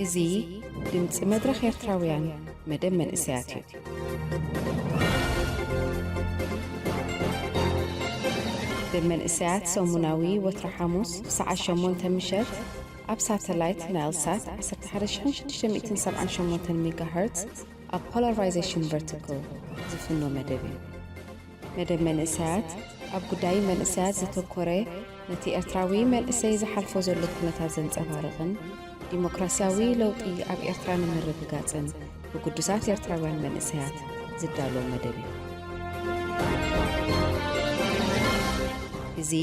እዚ ድምፂ መድረኽ ኤርትራውያን መደብ መንእሰያት እዩ። መደብ መንእሰያት ሰሙናዊ ወትሪ ሓሙስ ብሰዓት ሸሞንተ ምሸት ኣብ ሳተላይት ናይል ሳት ዓሰርተ ሓደ ሺሕ ሽዱሽተ ሚእትን ሰብዓን ሸሞንተን ሜጋሃርትዝ ኣብ ፖላራይዜሽን ቨርቲካል ዝፍኖ መደብ እዩ። መደብ መንእሰያት ኣብ ጉዳይ መንእሰያት ዘተኮረ፣ ነቲ ኤርትራዊ መንእሰይ ዝሓልፎ ዘሎ ኩነታት ዘንጸባርቕን ዲሞክራስያዊ ለውጢ ኣብ ኤርትራ ንምርግጋጽን ብግዱሳት ኤርትራውያን መንእሰያት ዝዳሎ መደብ እዩ። እዚ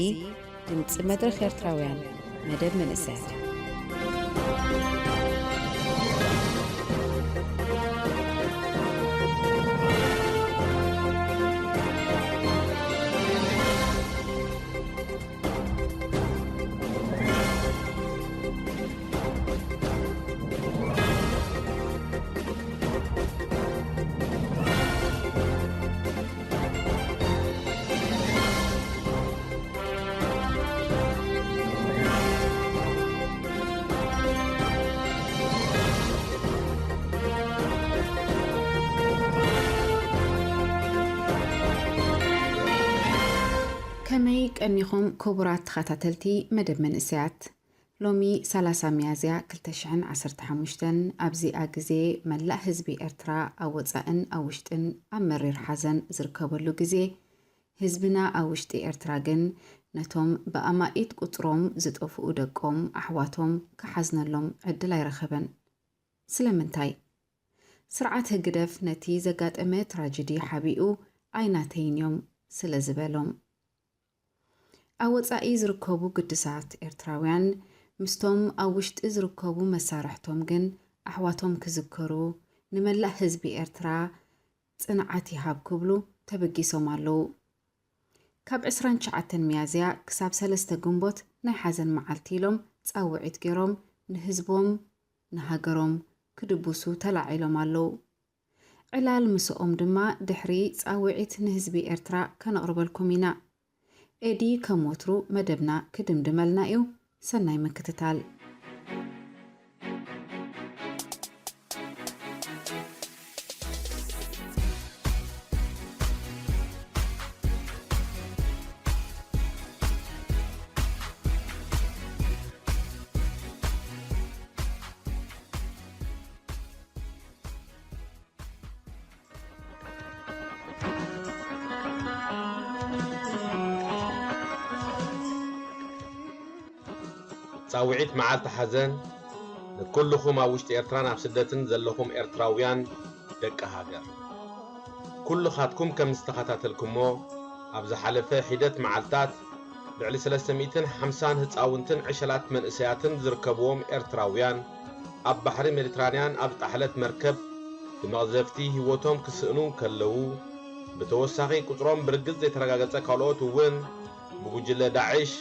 ድምጺ መድረኽ ኤርትራውያን መደብ መንእሰያት እዩ። ከመይ ቀኒኹም ክቡራት ተኸታተልቲ መደብ መንእሰያት? ሎሚ ሰላሳ ሚያዝያ ክልተ ሽሕን ዓሰርተ ሓሙሽተን ኣብዚኣ ግዜ መላእ ህዝቢ ኤርትራ ኣብ ወጻእን ኣብ ውሽጥን ኣብ መሪር ሓዘን ዝርከበሉ ግዜ፣ ህዝብና ኣብ ውሽጢ ኤርትራ ግን ነቶም ብኣማኢት ቁጽሮም ዝጠፍኡ ደቆም፣ ኣሕዋቶም ክሓዝነሎም ዕድል ኣይረኸበን። ስለምንታይ? ስርዓት ህግደፍ ነቲ ዘጋጠመ ትራጀዲ ሓቢኡ ኣይናተይን እዮም ስለ ዝበሎም። ኣብ ወጻኢ ዝርከቡ ግዱሳት ኤርትራውያን ምስቶም ኣብ ውሽጢ ዝርከቡ መሳርሕቶም ግን ኣሕዋቶም ክዝከሩ፣ ንመላእ ህዝቢ ኤርትራ ጽንዓት ይሃብ ክብሉ ተበጊሶም ኣለዉ። ካብ ዕስራን ትሽዓተን ሚያዝያ ክሳብ ሰለስተ ግንቦት ናይ ሓዘን መዓልቲ ኢሎም ጻውዒት ገይሮም ንህዝቦም ንሃገሮም ክድብሱ ተላዒሎም ኣለዉ። ዕላል ምስኦም ድማ ድሕሪ ጻውዒት ንህዝቢ ኤርትራ ከነቕርበልኩም ኢና። ኤዲ ከም ወትሩ መደብና ክድምድመልና እዩ። ሰናይ ምክትታል። ጻውዒት መዓልቲ ሓዘን ንኩልኹም ኣብ ውሽጢ ኤርትራን ኣብ ስደትን ዘለኹም ኤርትራውያን ደቂ ሃገር። ኩልኻትኩም ከም ዝተኸታተልኩሞ ኣብ ዝሓለፈ ሒደት መዓልታት ልዕሊ ሰለስተ ሚእትን ሓምሳን ህጻውንትን ዕሸላት መንእሰያትን ዝርከብዎም ኤርትራውያን ኣብ ባሕሪ ሜዲትራንያን ኣብ ዝጠሓለት መርከብ ብመቕዘፍቲ ህይወቶም ክስእኑ እንከለዉ፣ ብተወሳኺ ቁጽሮም ብርግጽ ዘይተረጋገጸ ካልኦት እውን ብጉጅለ ዳዕሽ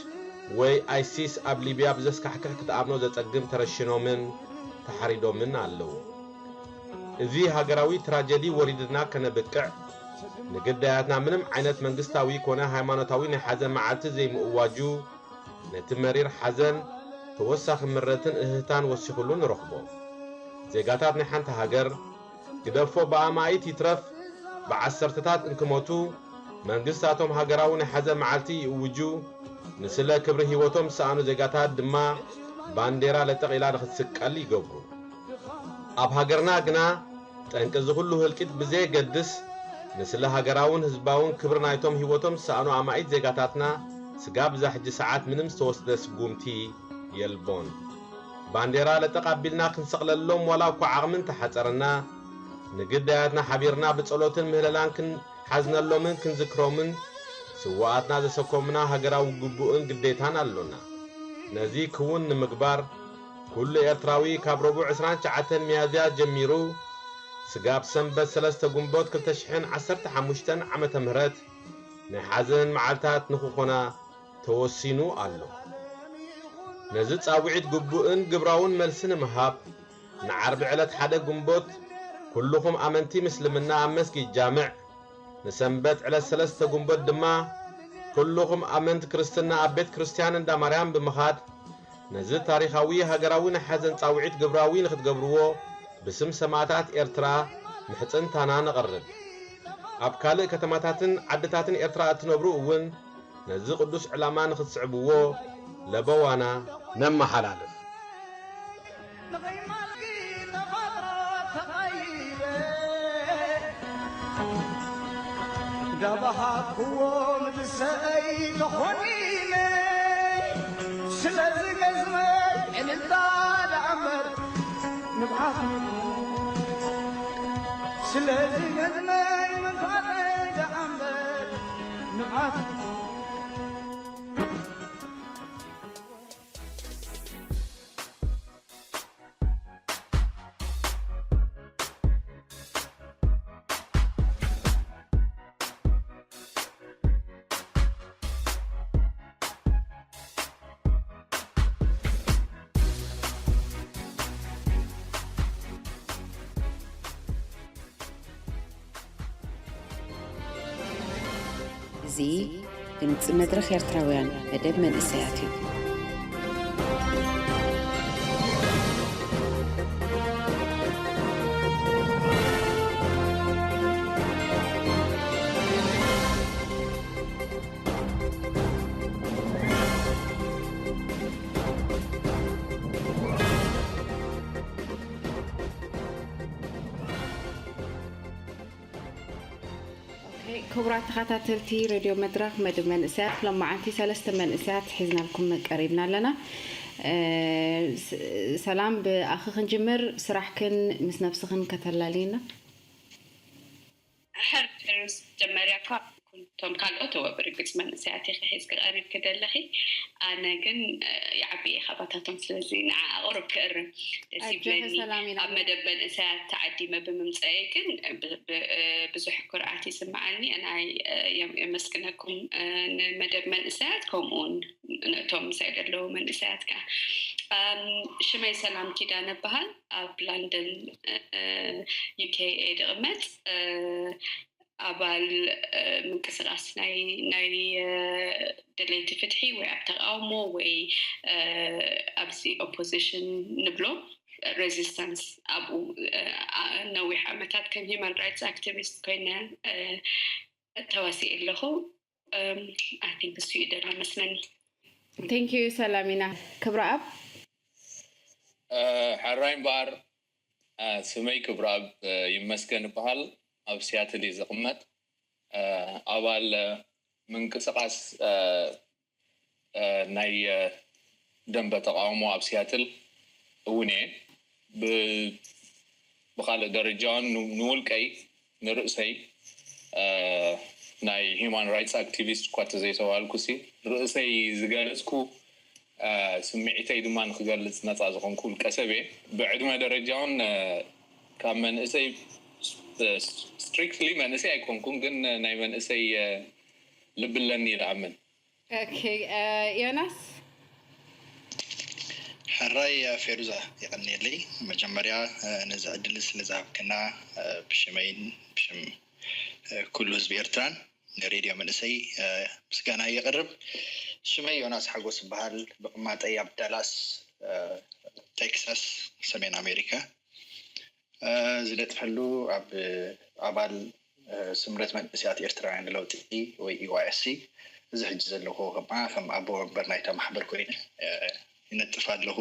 ወይ ኣይሲስ ኣብ ሊብያ ብዘስካሕክሕ ክትኣምኖ ዘጸግም ተረሽኖምን ተሓሪዶምን ኣለዉ። እዚ ሃገራዊ ትራጀዲ ወሪድና ከነብቅዕ፣ ንግዳያትና ምንም ዓይነት መንግስታዊ ኮነ ሃይማኖታዊ ናይ ሓዘን መዓልቲ ዘይምእዋጁ፣ ነቲ መሪር ሓዘን ተወሳኺ ምረትን እህህታን ወሲኹሉ ንረኽቦ። ዜጋታት ናይ ሓንቲ ሃገር፣ ግደፎ ብኣማኢት ይትረፍ ብዓሰርተታት እንክሞቱ፣ መንግስታቶም ሃገራዊ ናይ ሓዘን መዓልቲ ይእውጁ፣ ንስለ ክብሪ ህይወቶም ዝሰኣኑ ዜጋታት ድማ ባንዴራ ለጠቕ ኢላ ንኽትስቀል ይገብሩ። ኣብ ሃገርና ግና፣ ጠንቂ እዚ ኩሉ ህልቂት ብዘየገድስ፣ ንስለ ሃገራውን ህዝባውን ክብሪ ናይቶም ህይወቶም ዝሰኣኑ ኣማኢት ዜጋታትና፣ ስጋብ እዛ ሕጂ ሰዓት ምንም ዝተወስደ ስጉምቲ የልቦን። ባንዴራ ለጠቕ ኣቢልና ክንሰቕለሎም ዋላ እኳ ዓቕሚ እንተሓጸረና፣ ንግዳያትና ሓቢርና ብጸሎትን ምህለላን ክንሓዝነሎምን ክንዝክሮምን፣ ስዉኣትና ዘሰከሙና ሃገራዊ ግቡእን ግዴታን ኣሎና። ነዚ ክውን ንምግባር፣ ኩሉ ኤርትራዊ ካብ ረቡዕ ዕስራን ትሽዓተን ሚያዝያ ጀሚሩ፣ ስጋብ ሰንበት ሰለስተ ግንቦት ክልተ ሽሕን ዓሰርተ ሓሙሽተን ዓመተ ምህረት ናይ ሓዘን መዓልታት ንኽኾና ተወሲኑ ኣሎ። ነዚ ጻውዒት ግቡእን ግብራውን መልሲ ንምሃብ፣ ንዓርቢ ዕለት ሓደ ግንቦት ኩልኹም ኣመንቲ ምስልምና ኣብ መስጊድ ጃምዕ፣ ንሰንበት ዕለት ሰለስተ ግንቦት ድማ ኩልኹም ኣመንቲ ክርስትና ኣብ ቤት ክርስትያን እንዳ ማርያም ብምኻድ ነዚ ታሪኻዊ ሃገራዊ ናይ ሓዘን ጻውዒት ግብራዊ ንኽትገብርዎ ብስም ሰማእታት ኤርትራ ምሕጽንታና ነቕርብ። ኣብ ካልእ ከተማታትን ዓድታትን ኤርትራ እትነብሩ እውን ነዚ ቅዱስ ዕላማ ንኽትስዕብዎ ለበዋና ነመሓላልፍ። እንዳበሃኩዎም ዝሰይ ተኾኒነ ስለዚ ገዝመ ዕልልታ ደኣምበር ንብዓት ስለዚ ገዝመ ምንፋቐ ደኣምበር ንብዓት እዚ ድምጺ መድረኽ ኤርትራውያን መደብ መንእሰያት እዩ። ክቡራት ተኸታተልቲ ሬድዮ መድረኽ መደብ መንእሰያት፣ ሎማዓንቲ ሰለስተ መንእሰያት ሒዝናልኩም ቀሪብና ኣለና። ሰላም፣ ብኣኺ ክንጅምር፣ ስራሕክን ምስ ነብስኽን ከተላልይና። ሕር ፌሩስ፣ መጀመርያ እኳ ኩንቶም ካልኦት እወ ብርግጽ መንእሰያት ኢኺ ሒዝኪ ቀሪብኪ ዘለኺ። ኣነ ግን ይዓቢ እየ ካባታቶም፣ ስለዚ ንዓ ቁሩብ ክእርም ደስ ይብለኒ። ኣብ መደብ መንእሰያት ተዓዲመ ብምምጸኤ ግን ብዙሕ ኩርዓት ይስምዓኒ። ኣነ የመስግነኩም ንመደብ መንእሰያት፣ ከምኡውን ነቶም ምሳይ ዘለዉ መንእሰያት ከኣ። ሽመይ ሰላም ኪዳነ እበሃል። ኣብ ላንደን ዩኬ እየ ዝቕመጥ። ኣባል ምንቅስቃስ ናይ ናይ ደለይቲ ፍትሒ ወይ ኣብ ተቃውሞ ወይ ኣብዚ ኦፖዚሽን ንብሎ ሬዚስታንስ ኣብኡ ነዊሕ ዓመታት ከም ሂማን ራይትስ ኣክቲቪስት ኮይነ ተዋሲኤ ኣለኹ። I think እሱ እዩ ደሎ መስለኒ። Thank you ሰላሚና። ክብረኣብ። ሕራይ እምበኣር ስመይ ክብረኣብ ይመስገን እበሃል። ኣብ ሲያትል እየ ዝቕመጥ። ኣባል ምንቅስቓስ ናይ ደንበ ተቓውሞ ኣብ ሲያትል እውን እየ። ብኻልእ ደረጃ እውን ንውልቀይ ንርእሰይ ናይ ሂማን ራይትስ ኣክቲቪስት እኳ ተዘይተባልኩሲ ርእሰይ ዝገለፅኩ ስምዒተይ ድማ ንክገልፅ ነፃ ዝኾንኩ ውልቀ ሰብ እየ። ብዕድመ ደረጃ እውን ካብ መንእሰይ ስትሪክትሊ መንእሰይ ኣይኮንኩን፣ ግን ናይ መንእሰይ ልቢ ኣለኒ ኢለ እኣምን። ኦኬ ዮናስ። ሕራይ ፌሩዛ የቐንየለይ። መጀመርያ ነዚ ዕድል ስለ ዝሃብክና ብሽመይን ብሽም ኩሉ ህዝቢ ኤርትራን ንሬድዮ መንእሰይ ምስጋና የቕርብ። ሽመይ ዮናስ ሓጎስ እበሃል። ብቕማጠይ ኣብ ዳላስ ቴክሳስ ሰሜን ኣሜሪካ ዝነጥፈሉ ኣብ ኣባል ስምረት መንእሰያት ኤርትራውያን ንለውጢ ወይ ኢዋይኤስሲ እዚ ሕጂ ዘለኹ ከኣ ከም ኣቦ መንበር ናይታ ማሕበር ኮይነ ይነጥፍ ኣለኹ።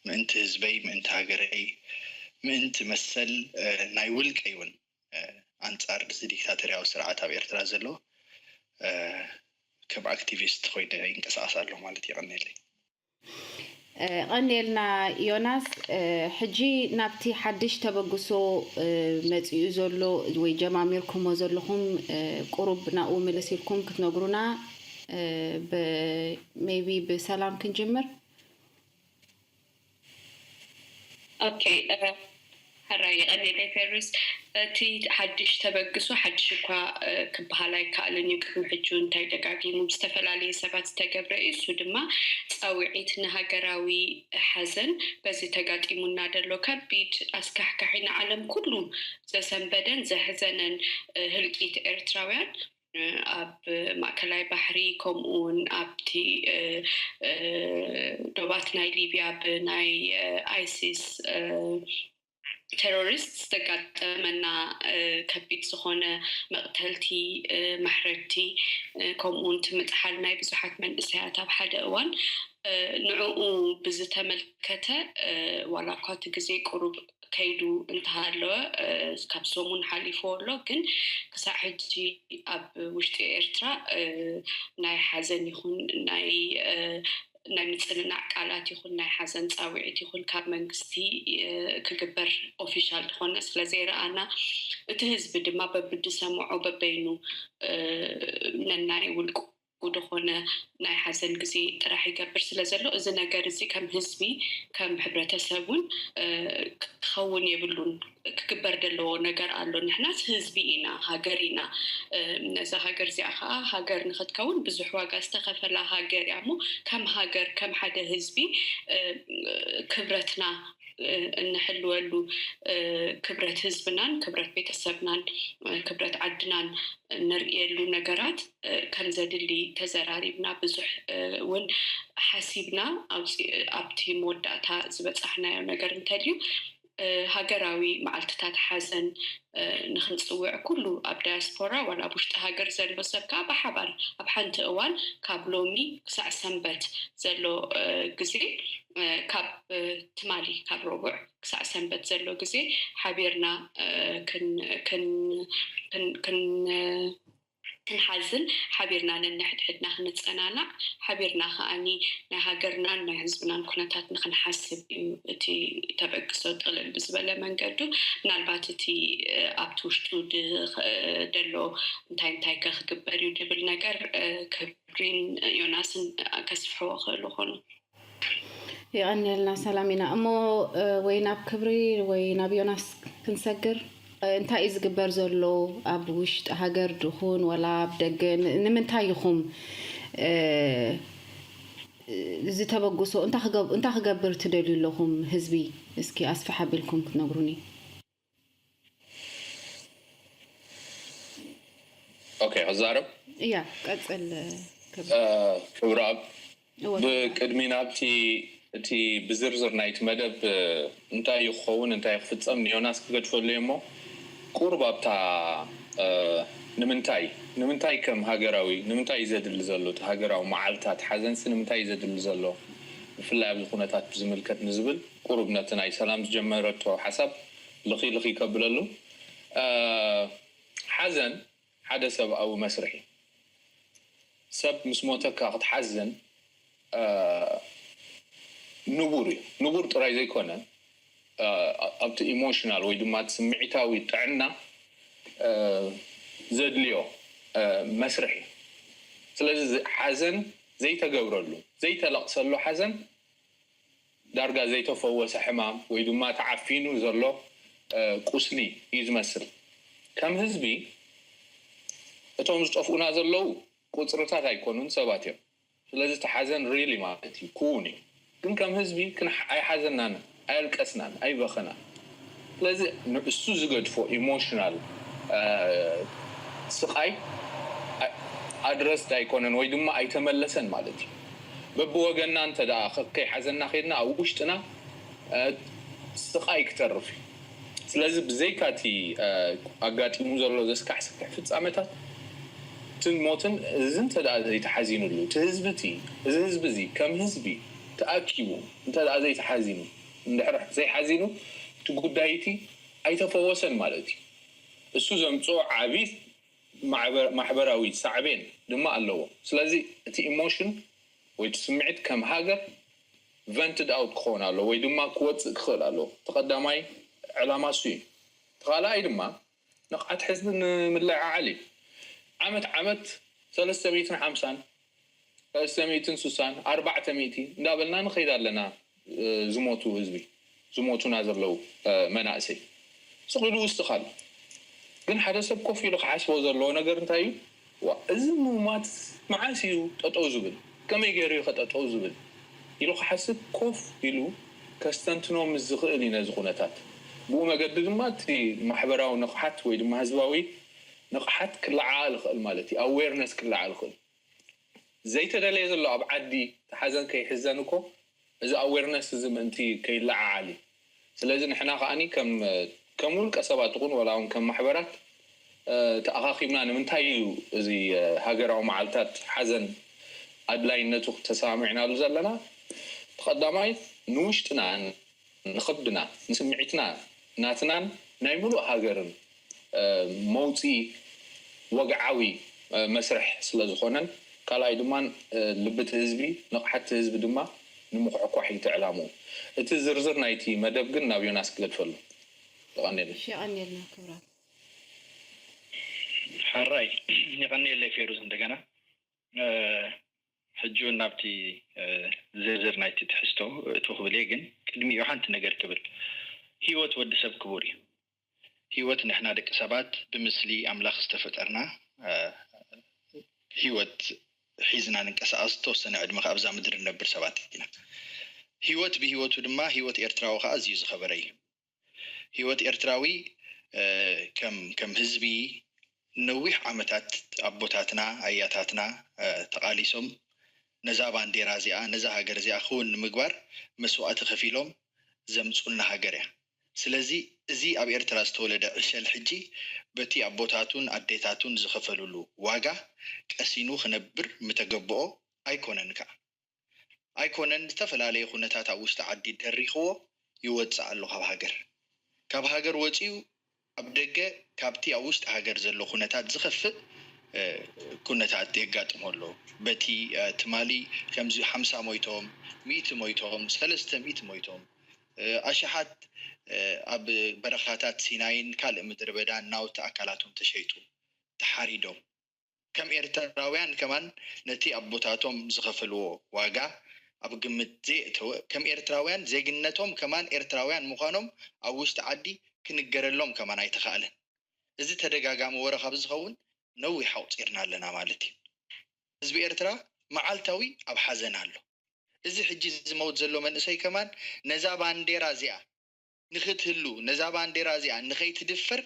ምእንቲ ህዝበይ፣ ምእንቲ ሃገረይ፣ ምእንቲ መሰል ናይ ውልቀይ እውን ኣንጻር እዚ ዲክታተርያዊ ስርዓት ኣብ ኤርትራ ዘሎ ከም ኣክቲቪስት ኮይነ ይንቀሳቐስ ኣለኹ ማለት እዩ። የቐንየለይ። ቀንየልና ዮናስ። ሕጂ ናብቲ ሓድሽ ተበግሶ መጺኡ ዘሎ ወይ ጀማሚርኩሞ ዘለኹም ቁሩብ ናብኡ ምልስ ኢልኩም ክትነግሩና፣ maybe ብሰላም ክንጅምር። ኦኬ። ሕራይ የቐንየለይ ፌሩዝ። እቲ ሓድሽ ተበግሶ ሓድሽ እኳ ክበሃል ኣይከኣልን እዩ። ቅድሚ ሕጂ እንታይ ደጋጊሙ ብዝተፈላለየ ሰባት ዝተገብረ እዩ። እሱ ድማ ጻውዒት ንሃገራዊ ሓዘን በዚ ተጋጢሙና ዘሎ ከቢድ ኣስካሕካሒ ንዓለም ኩሉ ዘሰንበደን ዘሕዘነን ህልቂት ኤርትራውያን ኣብ ማእከላይ ባሕሪ፣ ከምኡ እውን ኣብቲ ዶባት ናይ ሊብያ ብናይ ኣይሲስ ቴሮሪስት ዝተጋጠመና ከቢድ ዝኾነ መቕተልቲ፣ ማሕረድቲ፣ ከምኡ እውን እቲ ምጥሓል ናይ ብዙሓት መንእሰያት ኣብ ሓደ እዋን፣ ንዕኡ ብዝተመልከተ፣ ዋላ እኳ እቲ ግዜ ቁሩብ ከይዱ እንተሃለወ፣ ካብ ሰሙን ሓሊፍዎ ኣሎ፣ ግን ክሳዕ ሕጂ ኣብ ውሽጢ ኤርትራ ናይ ሓዘን ይኹን ናይ ናይ ምጽንናዕ ቃላት ይኹን ናይ ሓዘን ጻውዒት ይኹን ካብ መንግስቲ ክግበር፣ ኦፊሻል ዝኾነ ስለ ዘይረኣና፣ እቲ ህዝቢ ድማ በብድሰምዖ በበይኑ ነናይ ውልቁ ዝኾነ ናይ ሓዘን ግዜ ጥራሕ ይገብር ስለ ዘሎ፣ እዚ ነገር እዚ ከም ህዝቢ፣ ከም ሕብረተሰብ እውን ክኸውን የብሉን። ክግበር ዘለዎ ነገር ኣሎ። ንሕናስ ህዝቢ ኢና፣ ሃገር ኢና። ነዛ ሃገር እዚኣ ከዓ ሃገር ንክትከውን ብዙሕ ዋጋ ዝተኸፈላ ሃገር እያ እሞ፣ ከም ሃገር፣ ከም ሓደ ህዝቢ ክብረትና እንሕልወሉ፣ ክብረት ህዝብናን ክብረት ቤተሰብናን ክብረት ዓድናን እንርእየሉ ነገራት ከም ዘድሊ ተዘራሪብና፣ ብዙሕ እውን ሓሲብና ኣብቲ መወዳእታ ዝበጻሕናዮ ነገር እንተልዩ፣ ሃገራዊ መዓልትታት ሓዘን ንኽንጽውዕ፣ ኩሉ ኣብ ዳያስፖራ ዋላ ኣብ ውሽጢ ሃገር ዘሎ ሰብ ከኣ ብሓባር ኣብ ሓንቲ እዋን፣ ካብ ሎሚ ክሳዕ ሰንበት ዘሎ ግዜ፣ ካብ ትማሊ ካብ ረቡዕ ክሳዕ ሰንበት ዘሎ ግዜ ሓቢርና ክንሓዝን ሓቢርና ነንሕድሕድና ክንጸናናዕ፣ ሓቢርና ከኣኒ ናይ ሃገርናን ናይ ህዝብናን ኩነታት ንክንሓስብ እዩ እቲ ተበግሶ ጥቕልል ብዝበለ መንገዱ። ምናልባት እቲ ኣብቲ ውሽጡ ደሎ እንታይ እንታይ ከ ክግበር እዩ ድብል ነገር ክብሪን ዮናስን ከስፍሕዎ ክእሉ ኾኑ። የቐንየልና ሰላም ኢና እሞ ወይ ናብ ክብሪ ወይ ናብ ዮናስ ክንሰግር። እንታይ እዩ ዝግበር ዘሎ ኣብ ውሽጢ ሃገር ድኹን ወላ ኣብ ደገ? ንምንታይ ኢኹም እዚ ተበግሶ እንታይ ክገብር ትደልዩ ኣለኹም? ህዝቢ እስኪ ኣስፍሕ ኣቢልኩም ክትነግሩኒ። ኦኬ፣ ክዛረብ? እያ፣ ቀጽል። ክብረኣብ፣ ብቅድሚ ናብቲ እቲ ብዝርዝር ናይቲ መደብ እንታይ እዩ ክኸውን እንታይ ክፍጸም ንዮናስ ክገድፈሉ እየ እሞ፣ ቁሩብ ኣብታ ንምንታይ ንምንታይ ከም ሃገራዊ ንምንታይ እዩ ዘድሊ ዘሎ እቲ ሃገራዊ መዓልታት ሓዘንሲ ንምንታይ እዩ ዘድሊ ዘሎ ብፍላይ ኣብዚ ኩነታት ብዝምልከት ንዝብል ቁሩብ ነቲ ናይ ሰላም ዝጀመረቶ ሓሳብ ልኺ ልኺ ከብለሉ። ሓዘን ሓደ ሰብኣዊ መስርሕ እዩ። ሰብ ምስ ሞተካ ክትሓዝን ንቡር እዩ። ንቡር ጥራይ ዘይኮነ ኣብቲ ኢሞሽናል ወይ ድማ እቲ ስምዒታዊ ጥዕና ዘድልዮ መስርሕ እዩ። ስለዚ ሓዘን ዘይተገብረሉ ዘይተለቕሰሉ ሓዘን ዳርጋ ዘይተፈወሰ ሕማም ወይ ድማ ተዓፊኑ ዘሎ ቁስሊ እዩ ዝመስል። ከም ህዝቢ እቶም ዝጠፍኡና ዘለዉ ቁፅርታት ኣይኮኑን፣ ሰባት እዮም። ስለዚ እቲ ሓዘን ሪሊ ማለት እዩ ክውን እዩ። ግን ከም ህዝቢ ኣይሓዘናን፣ ኣየልቀስናን፣ ኣይበኸናን። ስለዚ ንእሱ ዝገድፎ ኢሞሽናል ስቓይ ኣድረስድ ኣይኮነን ወይ ድማ ኣይተመለሰን ማለት እዩ። በብወገንና እንተ ደኣ ከይሓዘና ከይድና ኣብ ውሽጥና ስቓይ ክተርፍ እዩ። ስለዚ ብዘይካ እቲ ኣጋጢሙ ዘሎ ዘስካሕስክሕ ፍጻመታት እትን ሞትን እዚ እንተ ደኣ ዘይተሓዚኑሉ እቲ ህዝቢ እቲ እዚ ህዝቢ እዚ ከም ህዝቢ ተኣኪቡ እንተ ደኣ ዘይተሓዚኑ እንድሕር ዘይሓዚኑ እቲ ጉዳይ እቲ ኣይተፈወሰን ማለት እዩ። እሱ ዘምፅኦ ዓብዪ ማሕበራዊ ሳዕቤን ድማ ኣለዎ። ስለዚ እቲ ኢሞሽን ወይ እቲ ስምዒት ከም ሃገር ቨንትድ ኣውት ክኸውን ኣለዎ ወይ ድማ ክወፅእ ክኽእል ኣለዎ። እቲ ቀዳማይ ዕላማ እሱ እዩ። እቲ ካልኣይ ድማ ንቕሓት ሕዝቢ ንምልዕዓል እዩ። ዓመት ዓመት ሰለስተ ሚእትን ሓምሳን ሰለስተ ሚእትን ስሳን ኣርባዕተ ሚእቲ እንዳበልና ንኸይድ ኣለና። ዝሞቱ ህዝቢ ዝሞቱና ዘለዉ መናእሰይ ስቕ ኢሉ ውስኽ ኣሎ። ግን ሓደ ሰብ ኮፍ ኢሉ ክሓስቦ ዘለዎ ነገር እንታይ እዩ? ዋ፣ እዚ ምማት መዓስ እዩ ጠጠው ዝብል? ከመይ ገይሩ እዩ ከጠጠው ዝብል? ኢሉ ክሓስብ ኮፍ ኢሉ ከስተንትኖ ምስ ዝኽእል እዩ ነዚ ኩነታት። ብኡ መገዲ ድማ እቲ ማሕበራዊ ንቕሓት ወይ ድማ ህዝባዊ ንቕሓት ክለዓዓል ይኽእል ማለት እዩ። ኣዌርነስ ክለዓል ይኽእል። ዘይተደለየ ዘሎ ኣብ ዓዲ ሓዘን ከይሕዘን እኮ እዚ ኣዌርነስ እዚ ምእንቲ ከይለዓዓል እዩ። ስለዚ ንሕና ከዓኒ ከም ከም ውልቀ ሰባት ይኹን ዋላ እውን ከም ማሕበራት ተኣኻኺብና ንምንታይ እዩ እዚ ሃገራዊ መዓልታት ሓዘን ኣድላይነቱ ተሰማሚዕናሉ ዘለና? ተቐዳማይ ንውሽጥና ንኽብድና ንስምዒትና ናትናን ናይ ሙሉእ ሃገርን መውፅኢ ወግዓዊ መስርሕ ስለ ዝኾነን ካልኣይ ድማ ልቢ እቲ ህዝቢ ንቕሓት እቲ ህዝቢ ድማ ንምኩሕኳሕ እዩ እቲ ዕላምኡ። እቲ ዝርዝር ናይቲ መደብ ግን ናብ ዮናስ ክገድፈሉ። የቐንየልና። እሺ፣ የቐንየልና ክብራት። ሓራይ የቐንየለይ ፌሩዝ እንደገና ሕጂ እውን ናብቲ ዝርዝር ናይቲ ትሕዝቶ እቱ ክብል እየ፣ ግን ቅድሚኡ ሓንቲ ነገር ክብል። ህይወት ወዲ ሰብ ክቡር እዩ። ህይወት ንሕና ደቂ ሰባት ብምስሊ ኣምላኽ ዝተፈጠርና ህይወት ሒዝና ንንቀሳቐስ ዝተወሰነ ዕድመ ከ ኣብዛ ምድሪ ንነብር ሰባት ኢና። ህይወት ብህይወቱ ድማ ህይወት ኤርትራዊ ከ ኣዝዩ ዝኸበረ እዩ። ህይወት ኤርትራዊ ከም ከም ህዝቢ ነዊሕ ዓመታት ኣቦታትና ኣያታትና ተቓሊሶም ነዛ ባንዴራ እዚኣ ነዛ ሃገር እዚኣ ክውን ንምግባር መስዋእቲ ከፊሎም ዘምፁልና ሃገር እያ። ስለዚ እዚ ኣብ ኤርትራ ዝተወለደ ዕሸል ሕጂ በቲ ኣቦታቱን ኣዴታቱን ዝኸፈሉሉ ዋጋ ቀሲኑ ክነብር ምተገብኦ ኣይኮነን ከኣ። ኣይኮነን፣ ዝተፈላለየ ኩነታት ኣብ ውሽጢ ዓዲ ደሪኽዎ ይወጽእ ኣሎ ካብ ሃገር። ካብ ሃገር ወጺኡ ኣብ ደገ ካብቲ ኣብ ውሽጢ ሃገር ዘሎ ኩነታት ዝኸፍእ ኩነታት የጋጥሞ ኣሎ። በቲ ትማሊ ከምዚ ሓምሳ ሞይቶም፣ ሚእቲ ሞይቶም፣ ሰለስተ ሚእቲ ሞይቶም፣ ኣሽሓት ኣብ በረኻታት ሲናይን ካልእ ምድረ በዳን ናውቲ ኣካላቶም ተሸይጡ፣ ተሓሪዶም። ከም ኤርትራውያን ከማን ነቲ ኣቦታቶም ዝኸፈልዎ ዋጋ ኣብ ግምት ዘየእተወ፣ ከም ኤርትራውያን ዜግነቶም ከማን ኤርትራውያን ምዃኖም ኣብ ውሽጢ ዓዲ ክንገረሎም ከማን ኣይተኻእለን። እዚ ተደጋጋሚ ወረ ካብ ዝኸውን ነዊሕ ኣቑጺርና ኣለና ማለት እዩ። ህዝቢ ኤርትራ መዓልታዊ ኣብ ሓዘን ኣሎ። እዚ ሕጂ ዝመውት ዘሎ መንእሰይ ከማን ነዛ ባንዴራ እዚኣ ንኽትህሉ፣ ነዛ ባንዴራ እዚኣ ንኸይትድፈር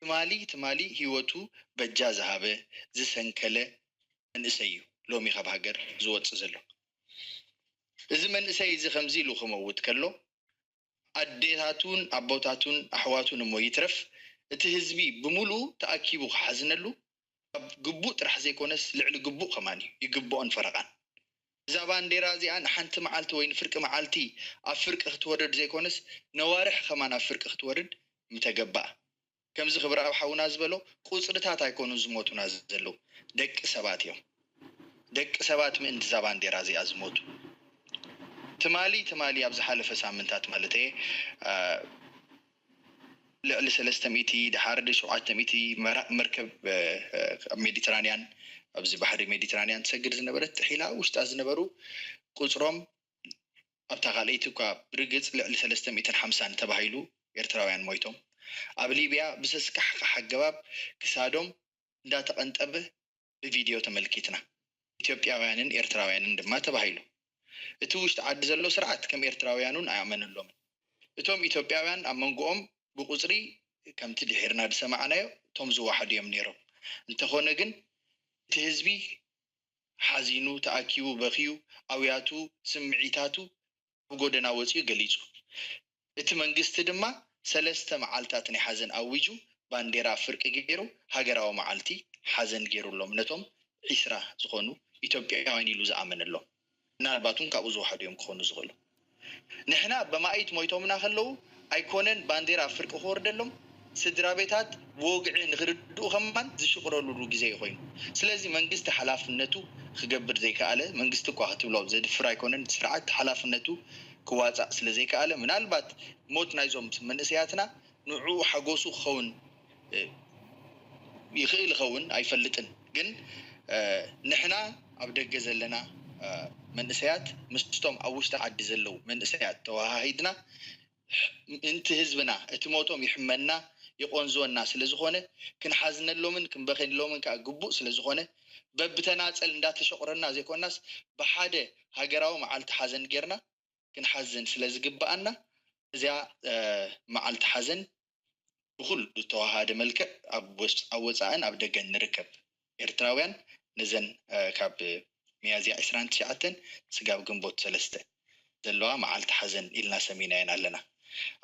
ትማሊ ትማሊ ህይወቱ በጃ ዝሃበ ዝሰንከለ መንእሰይ እዩ ሎሚ ካብ ሃገር ዝወፅእ ዘሎ። እዚ መንእሰይ እዚ ከምዚ ኢሉ ክመውት ከሎ ኣዴታቱን ኣቦታቱን ኣሕዋቱን እሞ ይትረፍ እቲ ህዝቢ ብምሉኡ ተኣኪቡ ክሓዝነሉ ካብ ግቡእ ጥራሕ ዘይኮነስ ልዕሊ ግቡእ ከማን እዩ ይግብኦን ፈረቓን። እዛ ባንዴራ እዚኣ ንሓንቲ መዓልቲ ወይ ንፍርቂ መዓልቲ ኣብ ፍርቂ ክትወርድ ዘይኮነስ ነዋርሕ ከማን ኣብ ፍርቂ ክትወርድ ምተገበኣ። ከምዚ ክብረኣብ ሓውና ዝበሎ ቁፅርታት ኣይኮኑን ዝሞቱና ዘለዉ፣ ደቂ ሰባት እዮም። ደቂ ሰባት ምእንቲ እዛ ባንዴራ እዚኣ ዝሞቱ። ትማሊ ትማሊ ኣብ ዝሓለፈ ሳምንታት ማለት እየ ልዕሊ ሰለስተ ሚእቲ ድሓር ሸውዓተ ሚእቲ መራቕ መርከብ ኣብ ሜዲትራንያን ኣብዚ ባሕሪ ሜዲትራንያን ትሰግር ዝነበረት ጥሒላ ውሽጣ ዝነበሩ ቁፅሮም ኣብታ ካልኣይቲ እኳ ብርግፅ ልዕሊ ሰለስተ ሚእትን ሓምሳን ተባሂሉ ኤርትራውያን ሞይቶም። ኣብ ሊብያ ብዘስካሕክሕ ኣገባብ ክሳዶም እንዳተቐንጠበ ብቪድዮ ተመልኪትና። ኢትዮጵያውያንን ኤርትራውያንን ድማ ተባሂሉ። እቲ ውሽጢ ዓዲ ዘሎ ስርዓት ከም ኤርትራውያን እውን ኣይኣመነሎምን። እቶም ኢትዮጵያውያን ኣብ መንጎኦም ብቁፅሪ ከምቲ ድሒርና ዝሰማዕናዮ እቶም ዝወሓዱ እዮም ነይሮም። እንተኾነ ግን እቲ ህዝቢ ሓዚኑ፣ ተኣኪቡ፣ በኽዩ፣ ኣውያቱ፣ ስምዒታቱ ኣብ ጎደና ወጺኡ ገሊጹ። እቲ መንግስቲ ድማ ሰለስተ መዓልታት ናይ ሓዘን ኣዊጁ፣ ባንዴራ ኣብ ፍርቂ ገይሩ ሃገራዊ መዓልቲ ሓዘን ገይሩሎም ነቶም ዒስራ ዝኾኑ ኢትዮጵያውያን ኢሉ ዝኣመነሎም። ምናልባት እውን ካብኡ ዝወሓዱ እዮም ክኾኑ ዝኽእሉ። ንሕና በማኢት ሞይቶምና ከለዉ ኣይኮነን ባንዴራ ኣብ ፍርቂ ክወርደሎም፣ ስድራ ቤታት ብወግዒ ንኽርድኡ ከማን ዝሽቕረሉሉ ግዜ እዩ ኮይኑ። ስለዚ መንግስቲ ሓላፍነቱ ክገብር ዘይከኣለ፣ መንግስቲ እኳ ክትብሎ ዘድፍር ኣይኮነን፣ ስርዓት ሓላፍነቱ ክዋፃእ ስለ ዘይከኣለ ምናልባት ሞት ናይዞም መንእሰያትና ንዕኡ ሓጎሱ ክኸውን ይኽእል ይኸውን ኣይፈልጥን፣ ግን ንሕና ኣብ ደገ ዘለና መንእሰያት ምስቶም ኣብ ውሽጢ ዓዲ ዘለዉ መንእሰያት ተወሃሂድና ምእንቲ ህዝብና እቲ ሞቶም ይሕመና ይቖንዝወና ስለ ዝኾነ ክንሓዝነሎምን ክንበኸየሎምን ከዓ ግቡእ ስለ ዝኾነ በብተናፀል እንዳተሸቑረና ዘይኮናስ ብሓደ ሃገራዊ መዓልቲ ሓዘን ጌርና ክንሓዝን ስለ ዝግብኣና እዚኣ መዓልቲ ሓዘን ብኹሉ ዝተዋሃደ መልክዕ ኣብ ወፃእን ኣብ ደገን ንርከብ ኤርትራውያን ነዘን ካብ ሚያዝያ ዕስራን ትሽዓተን ስጋብ ግንቦት ሰለስተ ዘለዋ መዓልቲ ሓዘን ኢልና ሰሚናየን ኣለና።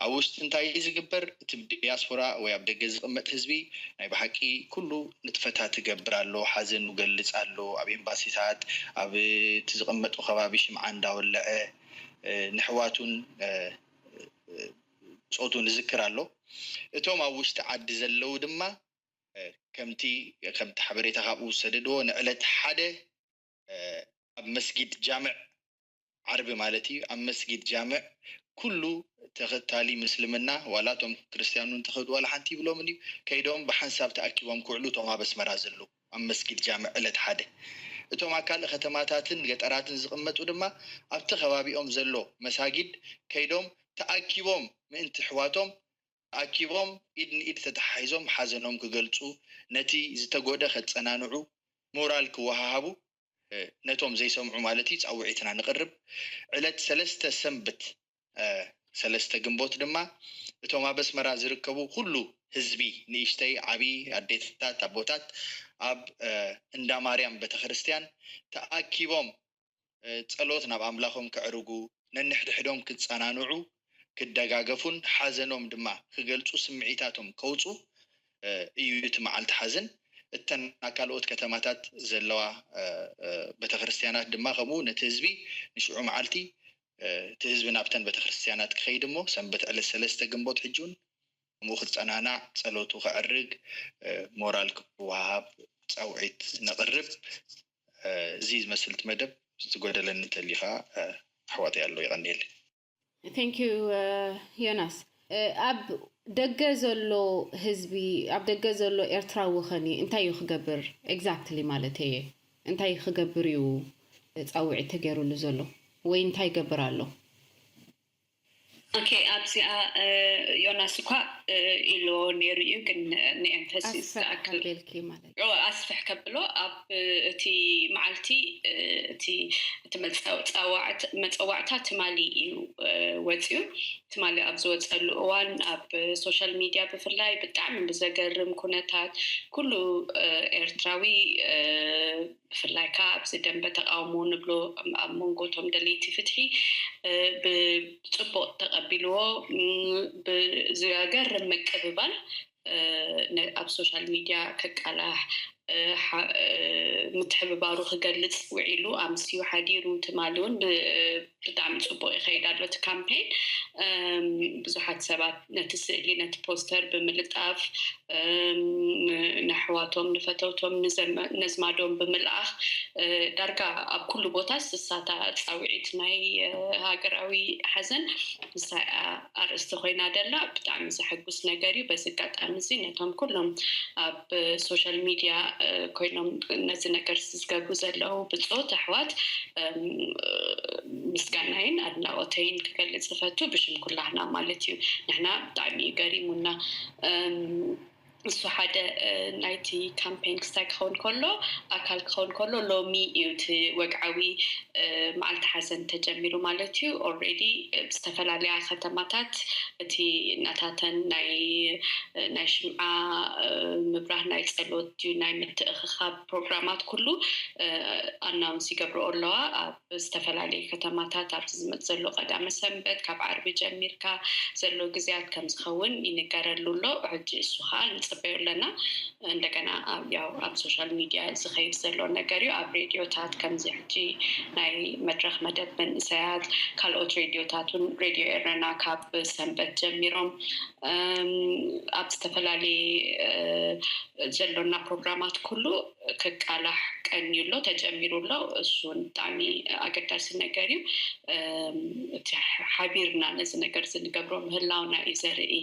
ኣብ ውሽጢ እንታይ እዩ ዝግበር? እቲ ብዲያስፖራ ወይ ኣብ ደገ ዝቕመጥ ህዝቢ ናይ ብሓቂ ኩሉ ንጥፈታት ይገብር ኣሎ፣ ሓዘን ይገልጽ ኣሎ፣ ኣብ ኤምባሲታት፣ ኣብ እቲ ዝቕመጡ ከባቢ ሽምዓ እንዳወለዐ ንሕዋቱን ጾቱን ይዝክር ኣሎ። እቶም ኣብ ውሽጢ ዓዲ ዘለዉ ድማ ከምቲ ከምቲ ሓበሬታ ካብኡ ዝሰደድዎ ንዕለት ሓደ ኣብ መስጊድ ጃምዕ ዓርቢ ማለት እዩ ኣብ መስጊድ ጃምዕ ኩሉ ተኸታሊ ምስልምና ዋላ እቶም ክርስትያኑ እንተኸዱ ዋላ ሓንቲ ይብሎምን እዩ ከይዶም ብሓንሳብ ተኣኪቦም ክውዕሉ እቶም ኣብ ኣስመራ ዘለዉ ኣብ መስጊድ ጃምዕ ዕለት ሓደ እቶም ኣብ ካልእ ከተማታትን ገጠራትን ዝቕመጡ ድማ ኣብቲ ከባቢኦም ዘሎ መሳጊድ ከይዶም ተኣኪቦም ምእንቲ ኣሕዋቶም ተኣኪቦም ኢድ ንኢድ ተተሓሒዞም ሓዘኖም ክገልፁ፣ ነቲ ዝተጎድአ ከፀናንዑ፣ ሞራል ክወሃሃቡ፣ ነቶም ዘይሰምዑ ማለት እዩ ፃውዒትና ንቕርብ። ዕለት ሰለስተ ሰንብት ሰለስተ ግንቦት ድማ እቶም ኣብ ኣስመራ ዝርከቡ ኩሉ ህዝቢ ንእሽተይ ዓብዪ ኣዴታት ኣቦታት ኣብ እንዳ ማርያም ቤተክርስትያን ተኣኪቦም ጸሎት ናብ ኣምላኾም ከዕርጉ፣ ነንሕድሕዶም ክጸናንዑ፣ ክደጋገፉን ሓዘኖም ድማ ክገልጹ ስምዒታቶም ከውጹ እዩ እቲ መዓልቲ ሓዘን። እተን ኣብ ካልኦት ከተማታት ዘለዋ ቤተክርስትያናት ድማ ከምኡ ነቲ ህዝቢ ንሽዑ መዓልቲ እቲ ህዝቢ ናብተን ቤተክርስትያናት ክኸይድ እሞ ሰንበት ዕለት ሰለስተ ግንቦት ሕጂ እውን ከምኡ ክጸናናዕ ጸሎቱ ከዕርግ ሞራል ክወሃብ ጻውዒት ነቕርብ። እዚ ዝመስል እቲ መደብ ዝጎደለኒ እንተልዩ ከዓ ኣሕዋተይ ኣለዉ። የቐንየለይ። Thank you ዮናስ። ኣብ ደገ ዘሎ ህዝቢ ኣብ ደገ ዘሎ ኤርትራዊ ኸኒ እንታይ እዩ ክገብር? Exactly ማለት እየ እንታይ ክገብር እዩ ጻውዒት ተገይሩሉ ዘሎ ወይ እንታይ ይገብር ኣሎ? ኦኬ ኣብዚኣ ዮናስ እኳ ኢልዎ ነይሩ እዩ ግን ንኤምፈሲስ ዝኣክል ቤልኪ ማለት ኣስፍሕ ከብሎ ኣብ እቲ መዓልቲ እቲ መፀዋዕታ ትማሊ እዩ ወፂኡ። ትማሊ ኣብ ዝወፀሉ እዋን ኣብ ሶሻል ሚድያ ብፍላይ ብጣዕሚ ብዘገርም ኩነታት ኩሉ ኤርትራዊ ብፍላይ ከዓ ኣብዚ ደንበ ተቃውሞ ንብሎ ኣብ መንጎ እቶም ደለይቲ ፍትሒ ብፅቡቅ ተቀቢልዎ ብዘገርም ምቅብባል ኣብ ሶሻል ሚድያ ከቃላሕ ምትሕብባሩ ክገልፅ ውዒሉ ኣምስዩ ሓዲሩ ትማሊ እውን ብጣዕሚ ፅቡቅ ይኸይድ ኣሎ እቲ ካምፔን። ብዙሓት ሰባት ነቲ ስእሊ ነቲ ፖስተር ብምልጣፍ ንኣሕዋቶም ንፈተውቶም ነዝማዶም ብምልኣኽ ዳርጋ ኣብ ኩሉ ቦታ ስሳታ ፃውዒት ናይ ሃገራዊ ሓዘን ንሳ ኣርእስቲ ኮይና ደላ ብጣዕሚ ዘሐጉስ ነገር እዩ። በዚ ኣጋጣሚ እዚ ነቶም ኩሎም ኣብ ሶሻል ሚድያ ኮይኖም ነዚ ነገር ዝገብሩ ዘለዉ ብፆት ኣሕዋት ምስጋናይን ኣድናቆተይን ክገልፅ ዝፈቱ ብሽም ኩላህና ማለት እዩ። ንሕና ብጣዕሚ እዩ ገሪሙና። እሱ ሓደ ናይቲ ካምፔን ክስታይ ክኸውን ከሎ ኣካል ክኸውን ከሎ ሎሚ እዩ እቲ ወግዓዊ መዓልቲ ሓዘን ተጀሚሩ ማለት እዩ። ኦልሬዲ ዝተፈላለያ ከተማታት እቲ እናታተን ናይ ናይ ሽምዓ ምብራህ ናይ ፀሎት ድዩ ናይ ምትእኽኻብ ፕሮግራማት ኩሉ ኣናውንስ ይገብርኦ ኣለዋ ኣብ ዝተፈላለዩ ከተማታት ኣብዚ ዝመፅ ዘሎ ቀዳመ ሰንበት ካብ ዓርቢ ጀሚርካ ዘሎ ግዜያት ከም ዝኸውን ይንገረሉ ኣሎ። ሕጂ እሱ ከዓ ንፅበዮ ኣለና። እንደገና ያው ኣብ ሶሻል ሚድያ ዝኸይድ ዘሎ ነገር እዩ። ኣብ ሬድዮታት ከምዚ ሕጂ ናይ መድረኽ መደብ መንእሰያት ካልኦት ሬድዮታት እውን ሬድዮ ኤረና ካብ ሰንበት ጀሚሮም ኣብ ዝተፈላለየ ዘሎና ፕሮግራማት ኩሉ ክቃላሕ ቀንዩ ኣሎ ተጀሚሩ ኣሎ። እሱ እውን ብጣዕሚ ኣገዳሲ ነገር እዩ። እቲ ሓቢርና ነዚ ነገር እዚ ንገብሮ ምህላውና እዩ ዘርኢ።